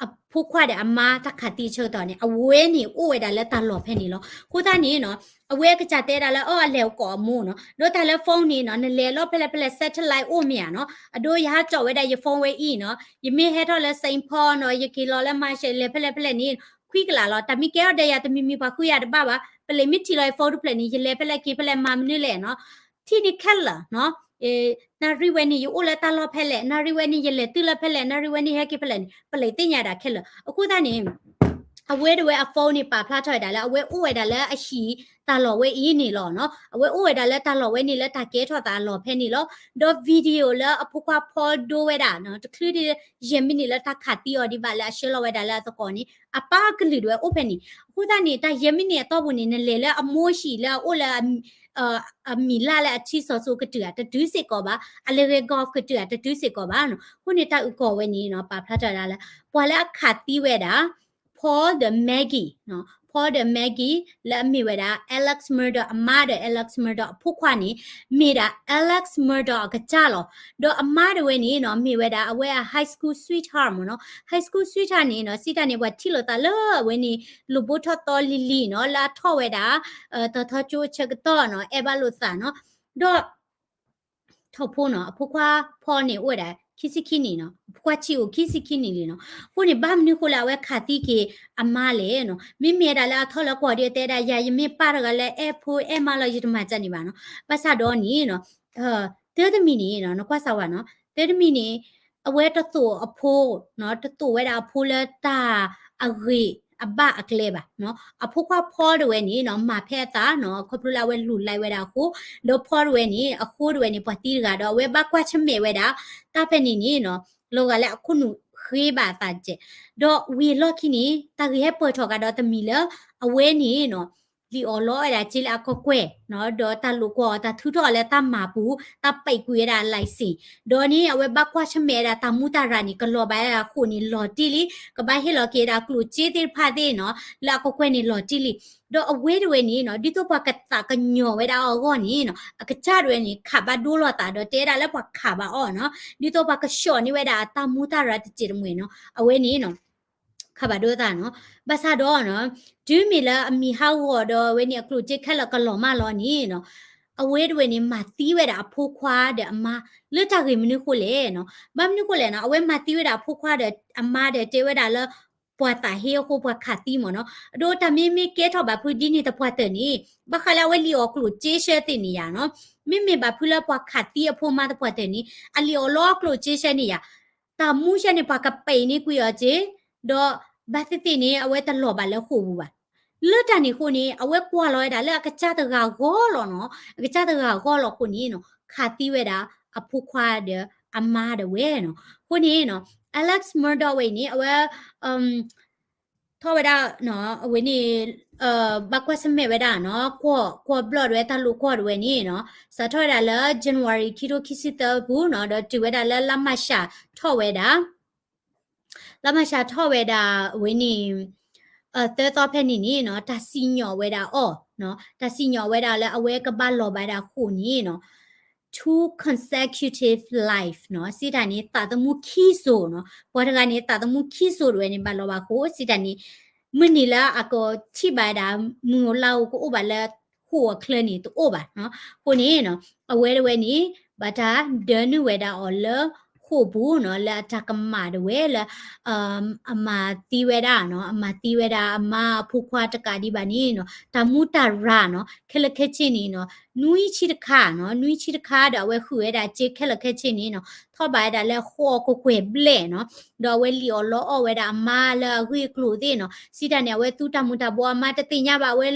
အဖိခွါဒီးအမါတၢ်ခးသံအဆၢကတီၢ်န့ၣ် အဝဲန့ၣ်အိၣ်ဝဲဒၣ်လၢတၢ်လီၢ်ဖဲန့ၣ်လီၤ. အဃိသတးန့ၣ်နီၤ အဝဲအကစၢ်တဲဒၣ်လၢ အီ အလဲၤကိးအမိၢ်နီၤ. ဒီးတၢ်လၢ phone န့ၣ်နီၤ နလဲၤလီၤဖဲလဲၣ်ဖဲလဲၣ် satellite အိၣ်မ့ၢ်ဧါနီၤ. အဒိ ယဟးကၠီၣ်ဝဲဒၣ်ယ phone ဝဲအံၤနီၤ ယမ့ၢ်ဟဲထီၣ်လၢ Saint Paul နီၤ ယက့ၤလီၤလၢ Marshall လဲၤဖဲလဲၣ်ဖဲလဲၣ်န့ၣ် ခွံကလးလီၤ. တၢ်မ့ၢ်ကဲထီၣ်ဒီးယၤတမံၤမံၤ ပှၤဃုယၤတဘၣ်ဘၣ်. ပလံးမ့ၢ်ထံၣ်လီၤယ phone တဖျၢၣ်န့ၣ် ယလဲၤဖဲလဲၣ်က့ၤဖဲလဲၣ် မၤမနုၤလဲၣ်နီၤ. ထံၣ်န့ၣ်ခဲလၢာ်နီၤ နၣ်ရံၣ်ဝဲန့ၣ် ယအိၣ်လၢတၢ်လီၢ်ဖဲလဲၣ်, နၣ်ရံၣ်ဝဲန့ၣ် ယလဲၤတုၤလၢဖဲလဲၣ်, နၣ်ရံၣ်ဝဲန့ၣ် ဟဲက့ၤဖဲလဲၣ်န့ၣ် ပလံးသ့ၣ်ညါဒၣ်ခဲလၢာ်. အဃိသတးန့ၣ် အဝဲတဝဲအ phone န့ၣ် ပာ်ဖျါထီၣ်ဝဲဒၣ်လၢ အဝဲအိၣ်ဝဲဒၣ်လၢအဟံၣ်တၢ်လီၢ်ဝဲအံၤန့ၣ်လီၤနီၤ. အဝဲအိၣ်ဝဲဒၣ်လၢတၢ်လီၢ်ဝဲန့ၣ် လၢတၢ်ကဲထီၣ်သးအလီၢ်ဖဲန့ၣ်လီၤ. ဒီး video လၢအဖိခွါ Paul ဒိဝဲဒၣ်နီၤ တချုးဒ် ယဲၢ်မံးနံးလၢတၢ်ခးသံအီၤဒံးဘၣ် လၢအဆှၢလီၤဝဲဒၣ်လၢအသကိးန့ၣ် အပၢ်အကလုာ်တဝဲအိၣ်ဖဲန့ၣ်. အဃိသတးန့ၣ် တၢ်ယဲၢ်မံးနံးအတီၢ်ပူၤန့ၣ် နလဲၤလၢအမိၢ်ဟံၣ်လၢအအိၣ်လၢ အမံၤလၢ်လၢအထံစီၤစိၤကတုၤဧါ တတုၤစ့ၢ်ကီးဘၣ်, အလဲၤဂဲၤ golf ကတုၤဧါ တတုၤစ့ၢ်ကီးဘၣ်နီၤ. အဃိန့ၣ် တၢ်အုၣ်ကီၤဝဲန့ၣ်နီၤ ပာ်ဖျါထီၣ်ဒၣ်လၢ ပှၤလၢအခးသံဝဲဒၣ် Paul ဒီး Maggie နီၤ, Paul ဒီး Maggie လၢအမ့ၢ်ဝဲဒၣ် Alex Murdaugh အမါဒီး Alex Murdaugh အဖိခွါန့ၣ် မ့ၢ်ဒၣ် Alex Murdaugh အကစၢ်လီၤ. ဒီးအမါတဝဲန့ၣ်နီၤ မ့ၢ်ဝဲဒၣ်အဝဲအ high school sweetheart မ့ၢ်နီၤ. High school sweetheart န့ၣ်နီၤ စံးတၢ်န့ၣ် ပှၤထံၣ်လိာ်သးလၢအဝဲန့ၣ် လိာ်ဘိထီၣ်သီလံၤလံၤနီၤ လၢအထီၣ်ဝဲဒၣ် တၢ်ထီကၠိအဆၢကတီၢ်နီၤ အဲၣ်ဘၣ်လိာ်သးနီၤ. ဒီး ထီၣ်ဖိနီၤ အဖိခွါ Paul န့ၣ် အိၣ်ဝဲဒၣ် ခံဆံခံနံၣ်နီၤ, အဖိခွါဆံးအိၣ်ခံဆံခံနံၣ်လံနီၤ. အဃိန့ၣ် ဘၣ်မနုၤဃိလၢအဝဲခးသံက့ၤအမါလဲၣ်နီၤ. မ့မ့ၢ်ဝဲဒၣ်လၢအထီၣ်လၢကွီၢ်ဒီး အတဲဒၣ်ယၤ ယမ့ၢ်ပၢ်တဂၤလၢအဲၣ်ဖိအဲၣ်မါလီၤ ယတမၤဒ်န့ၣ်ဘၣ်နီၤ. ဘၣ်ဆၣ်ဒီးန့ၣ်နီၤ တၢ်တမံၤန့ၣ်နီၤ နကွၢ်စၢ်ဝဲနီၤ, တၢ်တမံၤန့ၣ် အဝဲတသိၣ်အဖိနီၤ, တသိၣ်ဝဲဒၣ်အဖိလၢတၢ်အဂ့ၤအဘၣ်အကျဲဘၣ်နီၤ. အဖိခွါ Paul တဝဲန့ၣ်နီၤ မၤဖဲအသးနီၤ, ခီဖျိလၢအဝဲလူၤလၢ်ဝဲဒၣ်အဃိ, ဒီး Paul တဝဲန့ၣ် အဃိတဝဲန့ၣ် ပှၤသံတဂၤဒီး အဝဲဘၣ်ကွၢ်ဆၢၣ်မဲာ်ဝဲဒၣ် တၢ်ဖဲန့ၣ်န့ၣ်နီၤ, လီၤဂာ်လၢအခိၣ်နူာ်ဃ့ဘၣ်အသးတက့ၢ်. ဒီးဝံၤအလီၢ်ခံန့ၣ် တၢ်ဂ့ၢ်ဟဲပၢၢ်ထီၣ်ကဒီးတမံၤလၢ အဝဲန့ၣ်နီၤ လံၣ်အီၣ်လီအီၣ်ဝဲဒၣ်စ့လၢအကကွဲၢ်နီၤ, ဒီးတၢ်လိာ်ကွီၢ်အီၤ တၢ်ထုးထီၣ်အီၤလၢတၢ်မၤပူၤ, တၢ်ပံးကွံာ်ဝဲဒၣ် license, ဒီးန့ၣ် အဝဲဘၣ်ကွၢ်ဆၢၣ်မဲာ်ဝဲဒၣ်တၢ်မူးတၢ်ရၤန့ၣ် ကလီၤဘၣ်ဝဲဒၣ်အဃိန့ၣ် လီၤတံၢ်လံ, ကဘၣ်ဟ့ၣ်လီၤက့ၤဝဲဒၣ်ကျိၣ်စ့သ့ၣ်တဖၣ်သ့ၣ်နီၤ လၢအကကွဲၢ်န့ၣ်လီၤတံၢ်လံ. ဒီးအဝဲတဝဲန့ၣ်နီၤ ဒ်သိးပှၤကသးကညီၤဝဲဒၣ်အီၤအဂီၢ်န့ၣ်နီၤ အကစၢ်တဝဲန့ၣ် ခးဘၣ်ဒိလိာ်သးဒီးတဲဒၣ်လၢပှၤခးဘၣ်အီၤနီၤ, ဒ်သိးပှၤကဆှီၣ်န့ၢ်ဝဲဒၣ်အတၢ်မူးတၢ်ရၤတစဲးတမှဲၤနီၤ, အဝဲန့ၣ်နီၤ ခးဘၣ်ဒိသးနီၤ. ဘၣ်ဆၣ်ဒီးနီၤ တုၤမ့ၢ်လၢအမံၤဟးဂီၤဒီး အဝဲန့ၣ်အကျိၣ်စ့ခဲလၢာ်ကလီၤမၢ်လီၤန့ၣ်နီၤ, အဝဲတဝဲန့ၣ် မၤသံဝဲဒၣ်အဖိခွါဒီးအမါ လၢတၢ်ဂ့ၢ်မနုၤဃိလဲၣ်နီၤ. ဘၣ်မနုၤဃိလဲၣ်နီၤ အဝဲမၤသံဝဲဒၣ်အဖိခွါဒီးအမါဒီးတဲဝဲဒၣ်လၢ ပှၤသးဟ့အဃိပှၤခးသံမ့ၢ်နီၤ. အဒိတၢ်မ့မ့ၢ်ကဲထီၣ်ဘၣ်ဖုဒ်န့ၣ်သပှၢ်တၢၢ်န့ၣ် ဘၣ်ဃးလၢအဝဲလံၣ်အီၣ်ကျိၣ်စ့ဆၢသ့ၣ်န့ၣ်ယါနီၤ. မ့မ့ၢ်ဘၣ်ဖုလၢပှၤခးသံအဖိမါသပှၢ်တၢၢ်န့ၣ် အလံၣ်အီၣ်လီအီၣ်ကျိၣ်စ့ဆၢန့ၣ်ယါ တၢ်မူဆၢန့ၣ် ပှၤကပံးန့ၢ်ကွံာ်အီၤက့ၤ, ဒီးဘၣ်သ့ၣ်သ့ၣ်န့ၣ် အဝဲတလီၤဘၣ်လၢဃိာ်ပူၤဘၣ်. လၢတၢ်န့ၣ်အဃိန့ၣ် အဝဲကွၢ်လီၤဝဲဒၣ်လၢအကစၢ်တဂၤဂီၢ်လီၤနီၤ, အကစၢ်တဂၤဂီၢ်လီၤအဃိန့ၣ်နီၤ ခးသံဝဲဒၣ်အဖိခွါဒီးအမါဒၣ်ဝဲနီၤ. အဃိန့ၣ်နီၤ Alex Murdaugh ဝဲအံၤန့ၣ် အဝဲ ထီၣ်ဝဲဒၣ် အဝဲန့ၣ် ဘၣ်ကွၢ်ဆၢၣ်မဲာ်ဝဲဒၣ်နီၤ ကွီၢ် ကွီၢ်ဘျီၣ်ဒၣ်ဝဲ တၢ်လိာ်ကွီၢ်ဒၣ်ဝဲန့ၣ်နီၤ စးထီၣ်ဝဲဒၣ်လၢ January ခံထိခံဆံသၢပူၤနီၤ ဒီးတုၤဝဲဒၣ်လၢလါမၢ်ၡးထီၣ်ဝဲဒၣ် လါမၢ်ၡးထီၣ်ဝဲဒၣ် အဝဲန့ၣ် သၢသီဖဲန့ၣ်န့ၣ်နီၤ တၢ်စံၣ်ညီၣ်ဝဲဒၣ်အီၤ တၢ်စံၣ်ညီၣ်ဝဲဒၣ်လၢအဝဲကဘၣ်လီၤဘၣ်ဒၣ်ဃိာ်န့ၣ်နီၤ two consecutive life နီၤ, စံးတၢ်န့ၣ် သးသမူခံစိၤနီၤ. ပှၤတဂၤန့ၣ် သးသမူခံစိၤတဝဲန့ၣ် ဘၣ်လီၤဘၣ်ဃိာ် စံးတၢ်န့ၣ် မုၢ်နံၤလၢအကထံၣ်ဘၣ်ဝဲဒၣ် မုၢ်ဧိၤလါဧိၤကအိၣ်ဘၣ်လၢဃိာ်အချၢန့ၣ် တအိၣ်ဘၣ်နီၤ. အဃိန့ၣ်နီၤ အဝဲတဝဲန့ၣ် ဘၣ်တၢ်ဒၢနုာ်ဝဲဒၣ်အီၤလၢဃိာ်ပူၤနီၤ, လၢအတၢ်ကမၣ်တဝဲလၢ အမၤသံဝဲဒၣ်နီၤ, အမၤသံဝဲဒၣ်အမါအဖိခွါတကးဒံးဘၣ်န့ၣ်နီၤ, တၢ်မူတၢ်ရၢ်နီၤ, ခဲလၢာ်ခဲဆ့န့ၣ်နီၤ, နွံဆံတခါနီၤ, နွံဆံတခါဒီးအဝဲဃုာ်ဝဲဒၣ်စ့ခဲလၢာ်ခဲဆ့န့ၣ်နီၤ, ထီၣ်ဘၣ်ဝဲဒၣ်လၢဃိာ်ကကွဲၢ်ဘျဲၣ်နီၤ, ဒီးအဝဲလံၣ်အီၣ်လီအီၣ်ဝဲဒၣ်အမါလၢအဂ့ၢ်အကျိၤသ့ၣ်နီၤ, စံးတၢ်န့ၣ် အဝဲသူတၢ်မူၤတၢ်ဘှီးအမါတသ့ၣ်ညါဘၣ်, အဝဲ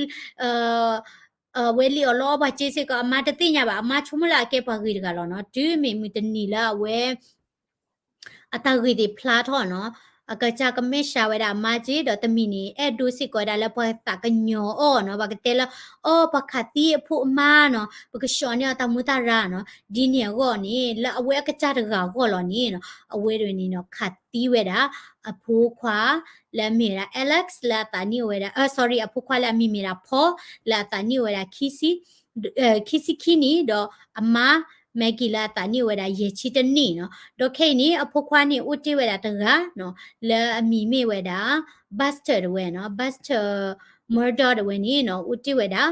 အဝဲလံၣ်အီၣ်လီအီၣ်ပှၤစ့စ့ၢ်ကီး အမါတသ့ၣ်ညါဘၣ်, အမါဆိကမိၣ်လၢအကဲပှၤဂ့ၤတဂၤလီၤနီၤ, တုၤမ့ၢ်မုၢ်တနံၤလၢအဝဲ အတၢ်ဂ့ၢ်သ့ၣ်ဖျါထီၣ်နီၤ, အကစၢ်ကမဲာ်ဆှးဝဲဒၣ်အမါစ့, ဒီးတမံၤန့ၣ် အဲၣ်ဒိးစ့ၢ်ကီးဝဲဒၣ်လၢပှၤသးကညီၤအီၤနီၤ, ပှၤကတဲလၢ အီ ပှၤခးသံအဖိအမါနီၤ, ပကဆှီန့ၢ်အီၤတၢ်မူတၢ်ရၢ်နီၤ, ဒ်န့ၣ်အဂီၢ်န့ၣ် လၢအဝဲအကစၢ်တဂၤအဂီၢ်လီၤန့ၣ်နီၤ, အဝဲတဝဲန့ၣ်နီၤ ခးသံဝဲဒၣ် အဖိခွါ လၢအမ့ၢ်ဝဲဒၣ် Alex လၢအသးနံၣ်အိၣ်ဝဲဒၣ် sorry အဖိခွါလၢအမံၤမ့ၢ်ဒၣ် Paul လၢအသးနံၣ်အိၣ်ဝဲဒၣ် ခံဆံခံနံၣ် ဒီးအမါ Maggie လၢအသးနံၣ်အိၣ်ဝဲဒၣ် ယဲၢ်ဆံတနံၣ်နီၤ, ဒီးခဲအံၤန့ၣ် အဖိခွါန့ၣ်အိၣ်တ့ၢ်ဝဲဒၣ်တဂၤနီၤ, လၢအမံၤမ့ၢ်ဝဲဒၣ် Buster တဝဲနီၤ, Buster Murdaugh တဝဲန့ၣ်နီၤ အိၣ်တ့ၢ်ဝဲဒၣ်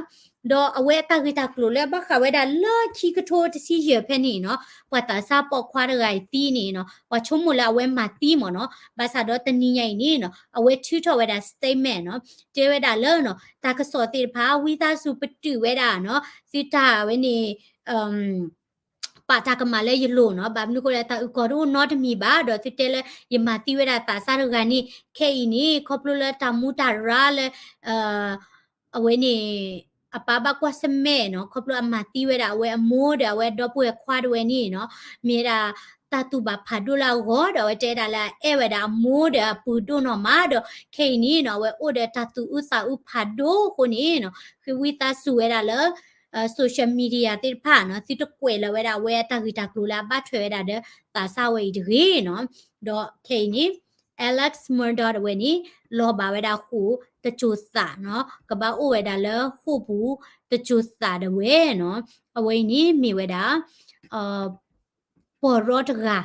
ဒီးအဝဲအတၢ်ဂ့ၢ်တၢ်ကျိၤလၢအဘၣ်ဃးဝဲဒၣ်လၢခံကထိတဆံယဲၢ်ဖဲန့ၣ်နီၤ, ပှၤသးစၢ်ပိာ်ခွါတဂၤအံၤသံန့ၣ်နီၤ, ပှၤဆိကမိၣ်လၢအဝဲမၤသံမ့ၢ်နီၤ, ဘၣ်ဆၣ်ဒီးတနံၤညါအံၤန့ၣ်နီၤ အဝဲထုးထီၣ်ဝဲဒၣ် statement နီၤ, တဲဝဲဒၣ်လၢနီၤ တၢ်ကစီၣ်သ့ၣ်တဖၣ် ဝံသးစူၤပတုာ်ဝဲဒၣ်နီၤ, သုတၢ်ဝဲန့ၣ် ပာ်တၢ်ကမၣ်လၢယလိၤနီၤ, ဘၣ်မနုၤဃိလဲၣ် တၢ်အုၣ်ကီၤတအိၣ်နီတမံၤဘၣ်, ဒီးသုတဲလၢယမၤသံဝဲဒၣ်သးစၢ်တဂၤန့ၣ်, ခဲအံၤန့ၣ် ခီဖျိလၢတၢ်မူတၢ်ရၢ်လၢ အဝဲန့ၣ် အပၢ်ဘၣ်ကွၢ်ဆၢၣ်မဲာ်နီၤ, ခီဖျိအမၤသံဝဲဒၣ်အဝဲအမိၢ်ဒီးအဝဲဒီပုၢ်ဝဲၢ်ခွါတဝဲန့ၣ်နီၤ, မ့ၢ်ဝဲဒၣ်တၢ်တူၢ်ဘၣ်ဖးဒိၣ်လၢအဂီၢ်, ဒီးအဝဲတဲဒၣ်လၢအအဲၣ်ဝဲဒၣ်အမိၢ်ဒီးအပုၢ်ဒိၣ်နီၢ်မး, ဒီးခဲအံၤန့ၣ်နီၤ အဝဲအိၣ်ဒီးတၢ်သူၣ်အုးသးအုးဖးဒိၣ်အဃိန့ၣ်နီၤ, ဃ့ဝံသးစူၤဝဲဒၣ်လၢ social media သ့ၣ်တဖၣ်နီၤ, သုတကွဲးလီၤဝဲဒၣ်အဝဲအတၢ်ဂ့ၢ်တၢ်ကျိၤလၢအဘၣ်ထွဲဝဲဒၣ်ဒီးသးစၢ်ဝဲအံၤတဂ့ၤနီၤ, ဒီးခဲအံၤန့ၣ် Alex Murdaugh တဝဲန့ၣ် လီၤဘၣ်ဝဲဒၣ်ဃိာ်တစိၤသးနီၤ, ကဘၣ်အိၣ်ဝဲဒၣ်လၢဃိာ်ပူၤတစိၤသးတဝဲနီၤ, အဝဲအံၤန့ၣ်မ့ၢ်ဝဲဒၣ် ပီၢ်ရီတဂၤ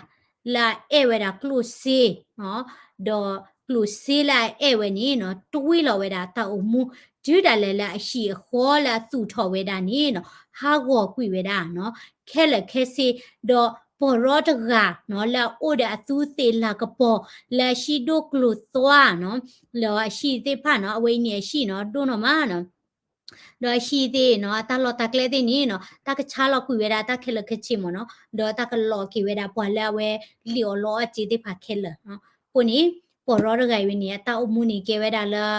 လၢအအဲၣ်ဝဲဒၣ်ကျိၣ်စ့နီၤ, ဒီးကျိၣ်စ့လၢအအဲၣ်ဝဲန့ၣ်နီၤ တွံၢ်လီၤဝဲဒၣ်တၢ်အိၣ်မူ တုၤဒၣ်လဲာ်လၢအဟံၣ်အဃီလၢအသူၣ်ထီၣ်ဝဲဒၣ်န့ၣ်နီၤ, ဟးဂီၤကွံာ်ဝဲဒၣ်နီၤ, ခဲလၢာ်ခဲဆ့, ဒီးပီၢ်ရီတဂၤနီၤ လၢအအိၣ်ဒီးအသူးသ့ၣ်လၤကပီၤ လၢအဟံၣ်ဒိၣ်ကျိၤသွါနီၤ, လၢအဟံၣ်သ့ၣ်တဖၣ်နီၤ အဝဲအံၤန့ၣ်အဟံၣ်နီၤ ဒိၣ်နီၢ်မးနီၤ ဒီးအဟံၣ်သ့ၣ်နီၤ အတၢ်လီၢ်တၢ်ကျဲသ့ၣ်န့ၣ်နီၤ တၢ်ကဆါလီၤကွံာ်ဝဲဒၣ်တၢ်ခဲလၢာ်ခဲဆ့မ့ၢ်နီၤ, ဒီးတၢ်ကလီၤက့ၤဝဲဒၣ်ပှၤလၢအဝဲလံၣ်အီၣ်လီအီၣ်စ့သ့ၣ်တဖၣ်ခဲလၢာ်နီၤ, အဃိန့ၣ် ပီၢ်ရီတဂၤအံၤဝဲန့ၣ် အတၢ်အိၣ်မူန့ၣ်ကဲဝဲဒၣ်လၢ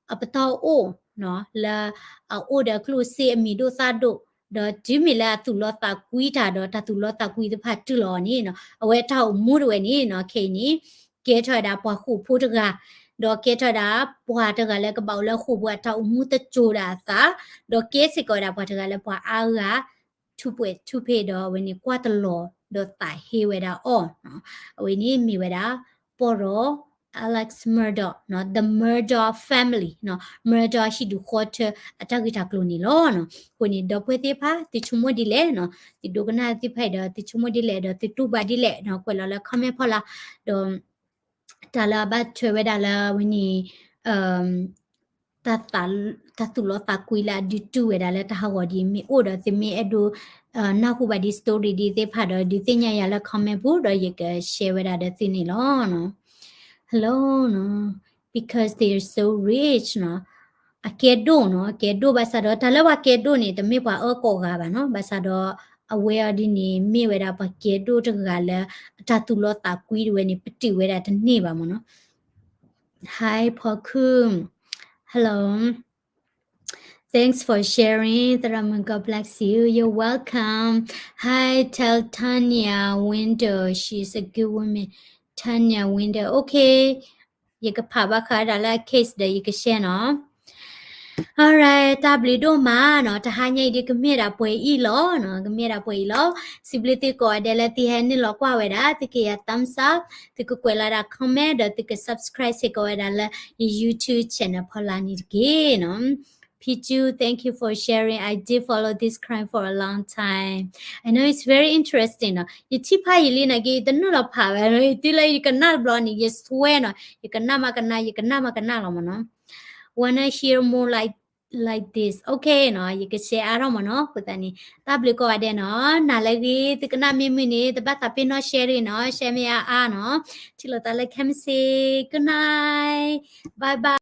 အပတီၢ်အိၣ်နီၤ လၢအအိၣ်ဒီးကျိၣ်စ့အမံၤဒိၣ်သၣ်ဒိၣ်, ဒီးတုၤမ့ၢ်လၢအသူၣ်လီသးကွံတၢ်ဒီးတၢ်သူၣ်လီသးကွံသ့ၣ်တဖၣ်တုၤလီၤအီၤန့ၣ်နီၤ အဝဲတၢ်အိၣ်မူတဝဲန့ၣ်နီၤ ခဲအံၤန့ၣ် ကဲထီၣ်ဝဲဒၣ်ပှၤဃိာ်ဖိတဂၤ, ဒီးကဲထီၣ်ဝဲဒၣ်ပှၤတဂၤလၢကဘၣ်အိၣ်လၢဃိာ်ပူၤအတၢ်အိၣ်မူတစိၤဒၣ်အသး, ဒီးကဲစ့ၢ်ကီးဝဲဒၣ်ပှၤတဂၤလၢပှၤအါဂၤ ထူးပှဲၤထူးဖ့းဒီးအဝဲန့ၣ်ကွၢ်တလီၤဒီးသးဟ့ဝဲဒၣ်အီၤ, အဝဲန့ၣ်မ့ၢ်ဝဲဒၣ် ပီၢ်ရီ Alex Murdaugh နီၤ The Murdaugh Family နီၤ Murdaugh ဟံၣ်ဒူၣ်ဃီထၢအတၢ်ဂ့ၢ်တၢ်ကျိၤန့ၣ်လီၤနီၤ, အဃိန့ၣ် ဒီပုၢ်ဝဲၢ်သ့ၣ်တဖၣ် သုဆိကမိၣ်ဒ်လဲၣ်နီၤ, သုဒိကနၣ်သ့ၣ်တဖၣ်အံၤဒီး သုဆိကမိၣ်ဒ်လဲၣ်ဒီး သုတူၢ်ဘၣ်ဒ်လဲၣ်နီၤ ကွဲးလီၤလၢ comment ဖီလာ်, ဒီး တၢ်လၢအဘၣ်ထွဲဝဲဒၣ်လၢအဝဲန့ၣ် တၢ်သူၣ်လီသးကွံလၢအဒုးတုၤဝဲဒၣ်လၢတၢ်ဟးဂီၤဒ်မ့ၢ်အိၣ်ဒီး သုမ့ၢ်အဲၣ်ဒိး နၢ်ဟူဘၣ်ဒ် story ဒ်သ့ၣ်တဖၣ်ဒီး ဒုးသ့ၣ်ညါယၤလၢ comment ပူၤ ဒီးယက share ဝဲဒၣ်ဒီးသုန့ၣ်လီၤ. Hello နီၤ because they are so rich နီၤ, အကဲဒိၣ်နီၤ အကဲဒိၣ်ဘၣ်ဆၣ်ဒီး တၢ်လၢပှၤကဲဒိၣ်န့ၣ် တမ့ၢ်ပှၤအၢကိးဂၤဘၣ်နီၤ, ဘၣ်ဆၣ်ဒီး အဝဲအီၤဒ်န့ၣ် မ့ၢ်ဝဲဒၣ်ပှၤကဲဒိၣ်တဂၤလၢ အတၢ်သူၣ်လီသးကွံတဝဲန့ၣ် ပတုာ်ဝဲဒၣ်တန့ၢ်ဘၣ်မ့ၢ်နီၤ. Hi ဖီခိၣ် Hello. Thanks for sharing သရၣ်မုၣ် God bless you, you're welcome. Hi, tell Tanya Window she's a good woman. Tanya Window, okay. ယကဖးဘၣ်ဃးဒၣ်လၢ case ဒီးယက share နီၤ. Alright, တၢ်ဘျုးဒိၣ်မးနီၤ, တဟါညါအံၤဒ်ကမ့ၢ်ဒၣ်ပှဲၤအံၤလီၤနီၤ, ကမ့ၢ်ဒၣ်ပှဲၤအံၤလီၤ. စံးဘျုးသုကိးဂၤဒဲးလၢသုဟဲနုာ်လီၤကွၢ်ဝဲဒၣ်, သုကယၤ thumbs up, သုကကွဲးလီၤဒၣ် comment ဒီးသုက subscribe စ့ၢ်ကီးဝဲဒၣ်လၢယ YouTube channel ဖီလာ်န့ၣ်တက့ၢ်နီၤ. Piju, thank you for sharing. I did follow this crime for a long time. I know it's very interesting နီၤ. ယထံၣ်ဖးယံာ်လံနာ်က့ ယတနုာ်လီၤဖးဝဲနီၤ. ယတုၤလၢယကနၣ်တဘျီန့ၣ် ယ swear နီၤ. ယကနၣ်မးကနၣ် ယကနၣ်မးကနၣ်လီၤမၢ်နီၤ. Wanna hear more like like this. Okay နီၤ, ယက share အါထီၣ်မၢ်နီၤ. အဃိသတးန့ၣ် တၢ်ဘျုးကိးဂၤဒဲးနီၤ. နၤလၢအဂ့ၤ သုကနၣ်မ့ၢ်မုာ်န့ၣ် တဘၣ်သးပ့ၤနီၣ် share နီၤ, share မ့ၢ်အါအါနီၤ. ထံၣ်လိာ်သးလၢခဲမုၢ်ဆ့ၣ်, good night, bye bye.